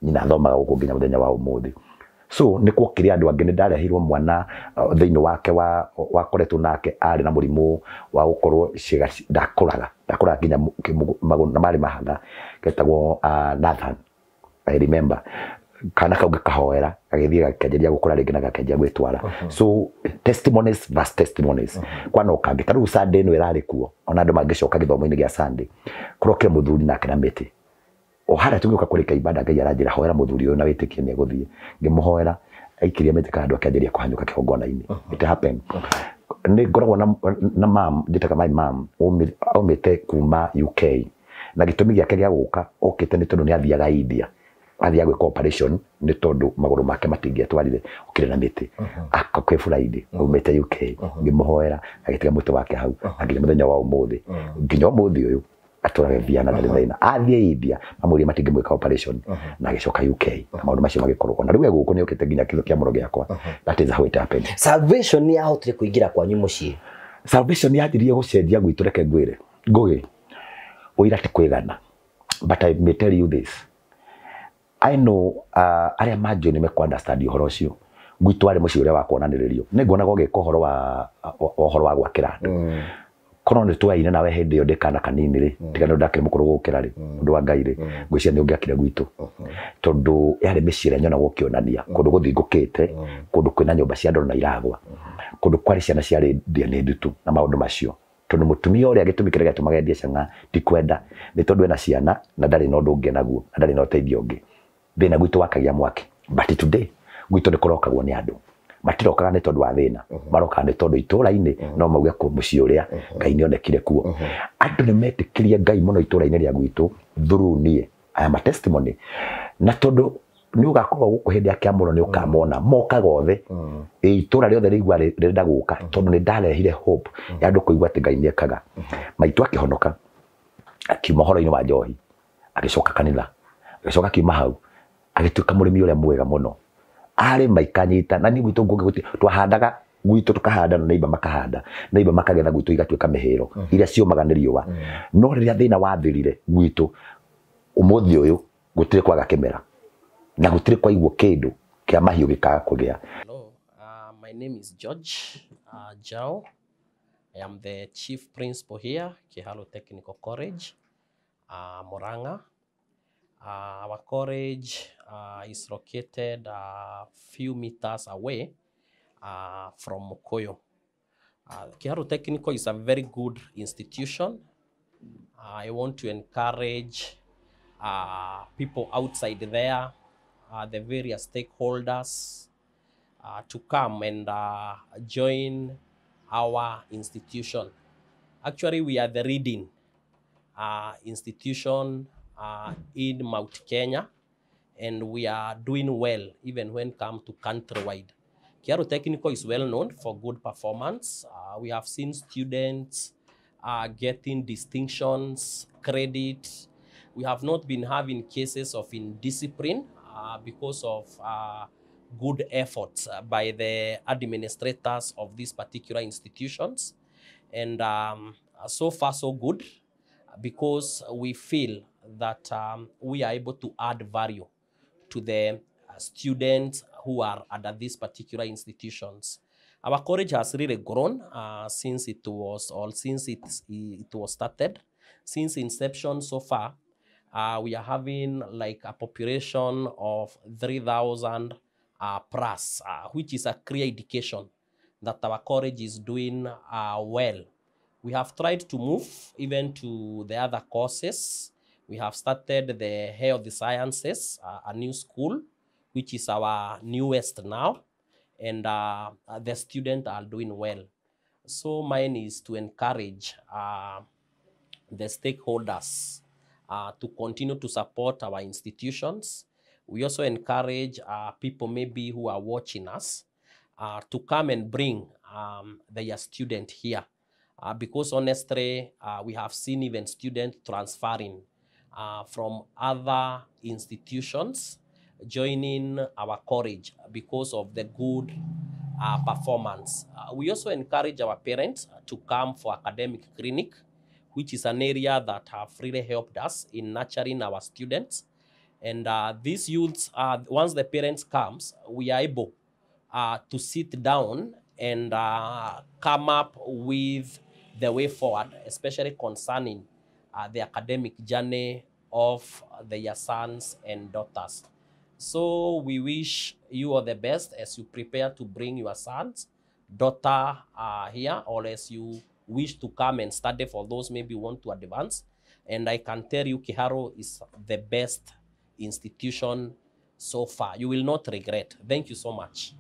nyina athomaga gũkũ nginya mũthenya wa ũmũthĩ. So nĩ kuokire andũ angĩ nĩ ndareheirwo mwana thĩinĩ wake wakoretwo nake arĩ na mũrimũ wa gũkorwo ciĩga ndakũraga nginya magũrũ na marĩ mahatha getagwo Nathan I remember kana kau gakahoera gagĩthiĩ gakĩanjĩrĩria gũkũra rĩngĩ na gakĩanjia gwĩtwara. So testimonies versus testimonies kwana ũkangĩ ta rĩu Sunday ĩno ĩrarĩ kuo ona andũ mangĩcoka gĩthomo-inĩ gĩa Sunday kũrokire mũthuri nake na mĩtĩ o harĩa tũgĩũka kũrĩka ibada Ngai aranjĩra hoera mũthuri ũyũ na wĩtĩkie nĩ egũthiĩ ngĩmũhoera aikirie mĩtĩ kando akĩanjĩrĩria kũhanyũka kĩgongona-inĩ. It happened. Nĩ ngoragwo na mam njĩtaga my mam aumĩte kuma UK na gĩtũmi gĩake gĩa gũka okĩte nĩ tondũ nĩ athiaga India athiaga gwĩka operation nĩ tondũ magũrũ make matingĩatwarire okire na mĩtĩ kwĩ Friday aumĩte UK ngĩmũhoera agĩtiga mũtĩ wake hau nginya mũthenya wa ũmũthĩ nginya ũmũthĩ ũyũ atũraga Vienna ndarĩ thĩna athiĩ India mamwĩrire matingĩmwĩka operation na agĩcoka UK na maũndũ macio magĩkorwo ona rĩu gũkũ nĩ okĩte nginya kĩamũro gĩakwa. That is how it happened. Salvation nĩ yahotire kũingĩra kwanyu mũciĩ? Salvation yanjirie gũcenjia gwitũ reke ngwĩre Ngũgĩ ũira ti kwĩgana but I may tell you this I know arĩa manjũĩ nĩ mekũ understand ũhoro ũcio gwitũ arĩ mũciĩ ũrĩa wa kuonanĩrĩrio nĩ nguonaga ũgĩka ũhoro wa gwakĩra andũ korwo nĩ twaine nawe hĩndĩ ĩyo ndĩ kana kanini rĩ tiga nĩ ndakĩrĩ mũkũrũ gũkĩra rĩ ũndũ wa Ngai rĩ ngwĩciria nĩ ũngĩakire gwitũ tondũ yarĩ mĩciĩ ĩrĩa nyonaga ũkĩonania kũndũ gũthingũkĩte kũndũ kwĩna nyũmba cia ndoro na iragwa kũndũ kwarĩ ciana ciarĩ ndia nĩ ndutu na maũndũ macio tondũ mũtumia ũrĩa gĩtũmi kĩrĩa gĩatũmaga endie cang'aa ti kwenda nĩ tondũ ena ciana na ndarĩ na ũndũ ũngĩ naguo na ndarĩ na ũteithio ũngĩ thĩna gwitũ wakagia mwaki but today gwitũ nĩ kũrokagwo nĩ andũ matirokaga nĩ tondũ wa thĩna marokaga nĩ tondũ itũũra-inĩ no mauge mũciĩ ũrĩa Ngai nĩonekire kuo andũ nĩ metĩkĩrie Ngai mũno itũũra-inĩ rĩa gwitũ through niĩ I am a testimony na tondũ nĩ ũgakorwo gũkũ hĩndĩ ya kĩamũro nĩ ũkamona mokaga othe itũũra rĩothe rĩigua rĩrenda gũka tondũ nĩ ndarehire hope ya andũ kũigua atĩ Ngai nĩekaga maitũ akĩhonoka akiuma ũhoro-inĩ wa njohi agĩcoka kanitha agĩcoka akiuma hau agĩtuĩka mũrĩmi ũrĩa mwega mũno arĩ maikanyita na niĩ gwitũ ngũgĩ twahandaga gwitũ tukahanda na neighbor makahanda neighbor makagetha gwitũ igatuĩka mĩhĩro iria ciũmaga nĩ riũa no rĩrĩa thĩna wathirire gwitũ ũmũthĩ ũyũ gũtirĩ kwaga kĩmera na gũtirĩ kwaigwo kĩndũ kĩa mahiũ gĩkaga kũgĩa. Hello, my name is George Jao. I am the chief principal here, Kiharu Technical College, Murang'a. Our college is located a few meters away from Mukuyu. Kiharu Technical is a very good institution. I want to encourage people outside there, the various stakeholders, to come and join our institution. Actually, we are the leading institution in Mount Kenya, and we are doing well even when come to countrywide. Kiharu Technical is well known for good performance. We have seen students getting distinctions, credit. We have not been having cases of indiscipline because of good efforts by the administrators of these particular institutions. And so far so good, because we feel that we are able to add value to the students who are at these particular institutions. Our college has really grown since it was started. Since inception so far, We are having like a population of 3,000 plus, which is a clear indication that our college is doing well. We have tried to move even to the other courses. We have started the Health Sciences, a new school, which is our newest now, and the students are doing well. So mine is to encourage the stakeholders to continue to support our institutions. We also encourage people maybe who are watching us to come and bring their student here. Because honestly, we have seen even students transferring from other institutions joining our college because of the good performance. We also encourage our parents to come for academic clinic, which is an area that have really helped us in nurturing our students. And these youths, once the parents comes, we are able to sit down and come up with the way forward, especially concerning the academic journey of their sons and daughters. So we wish you all the best as you prepare to bring your sons, daughter here, or as you wish to come and study for those maybe want to advance. And I can tell you, Kiharu is the best institution so far. You will not regret. Thank you so much.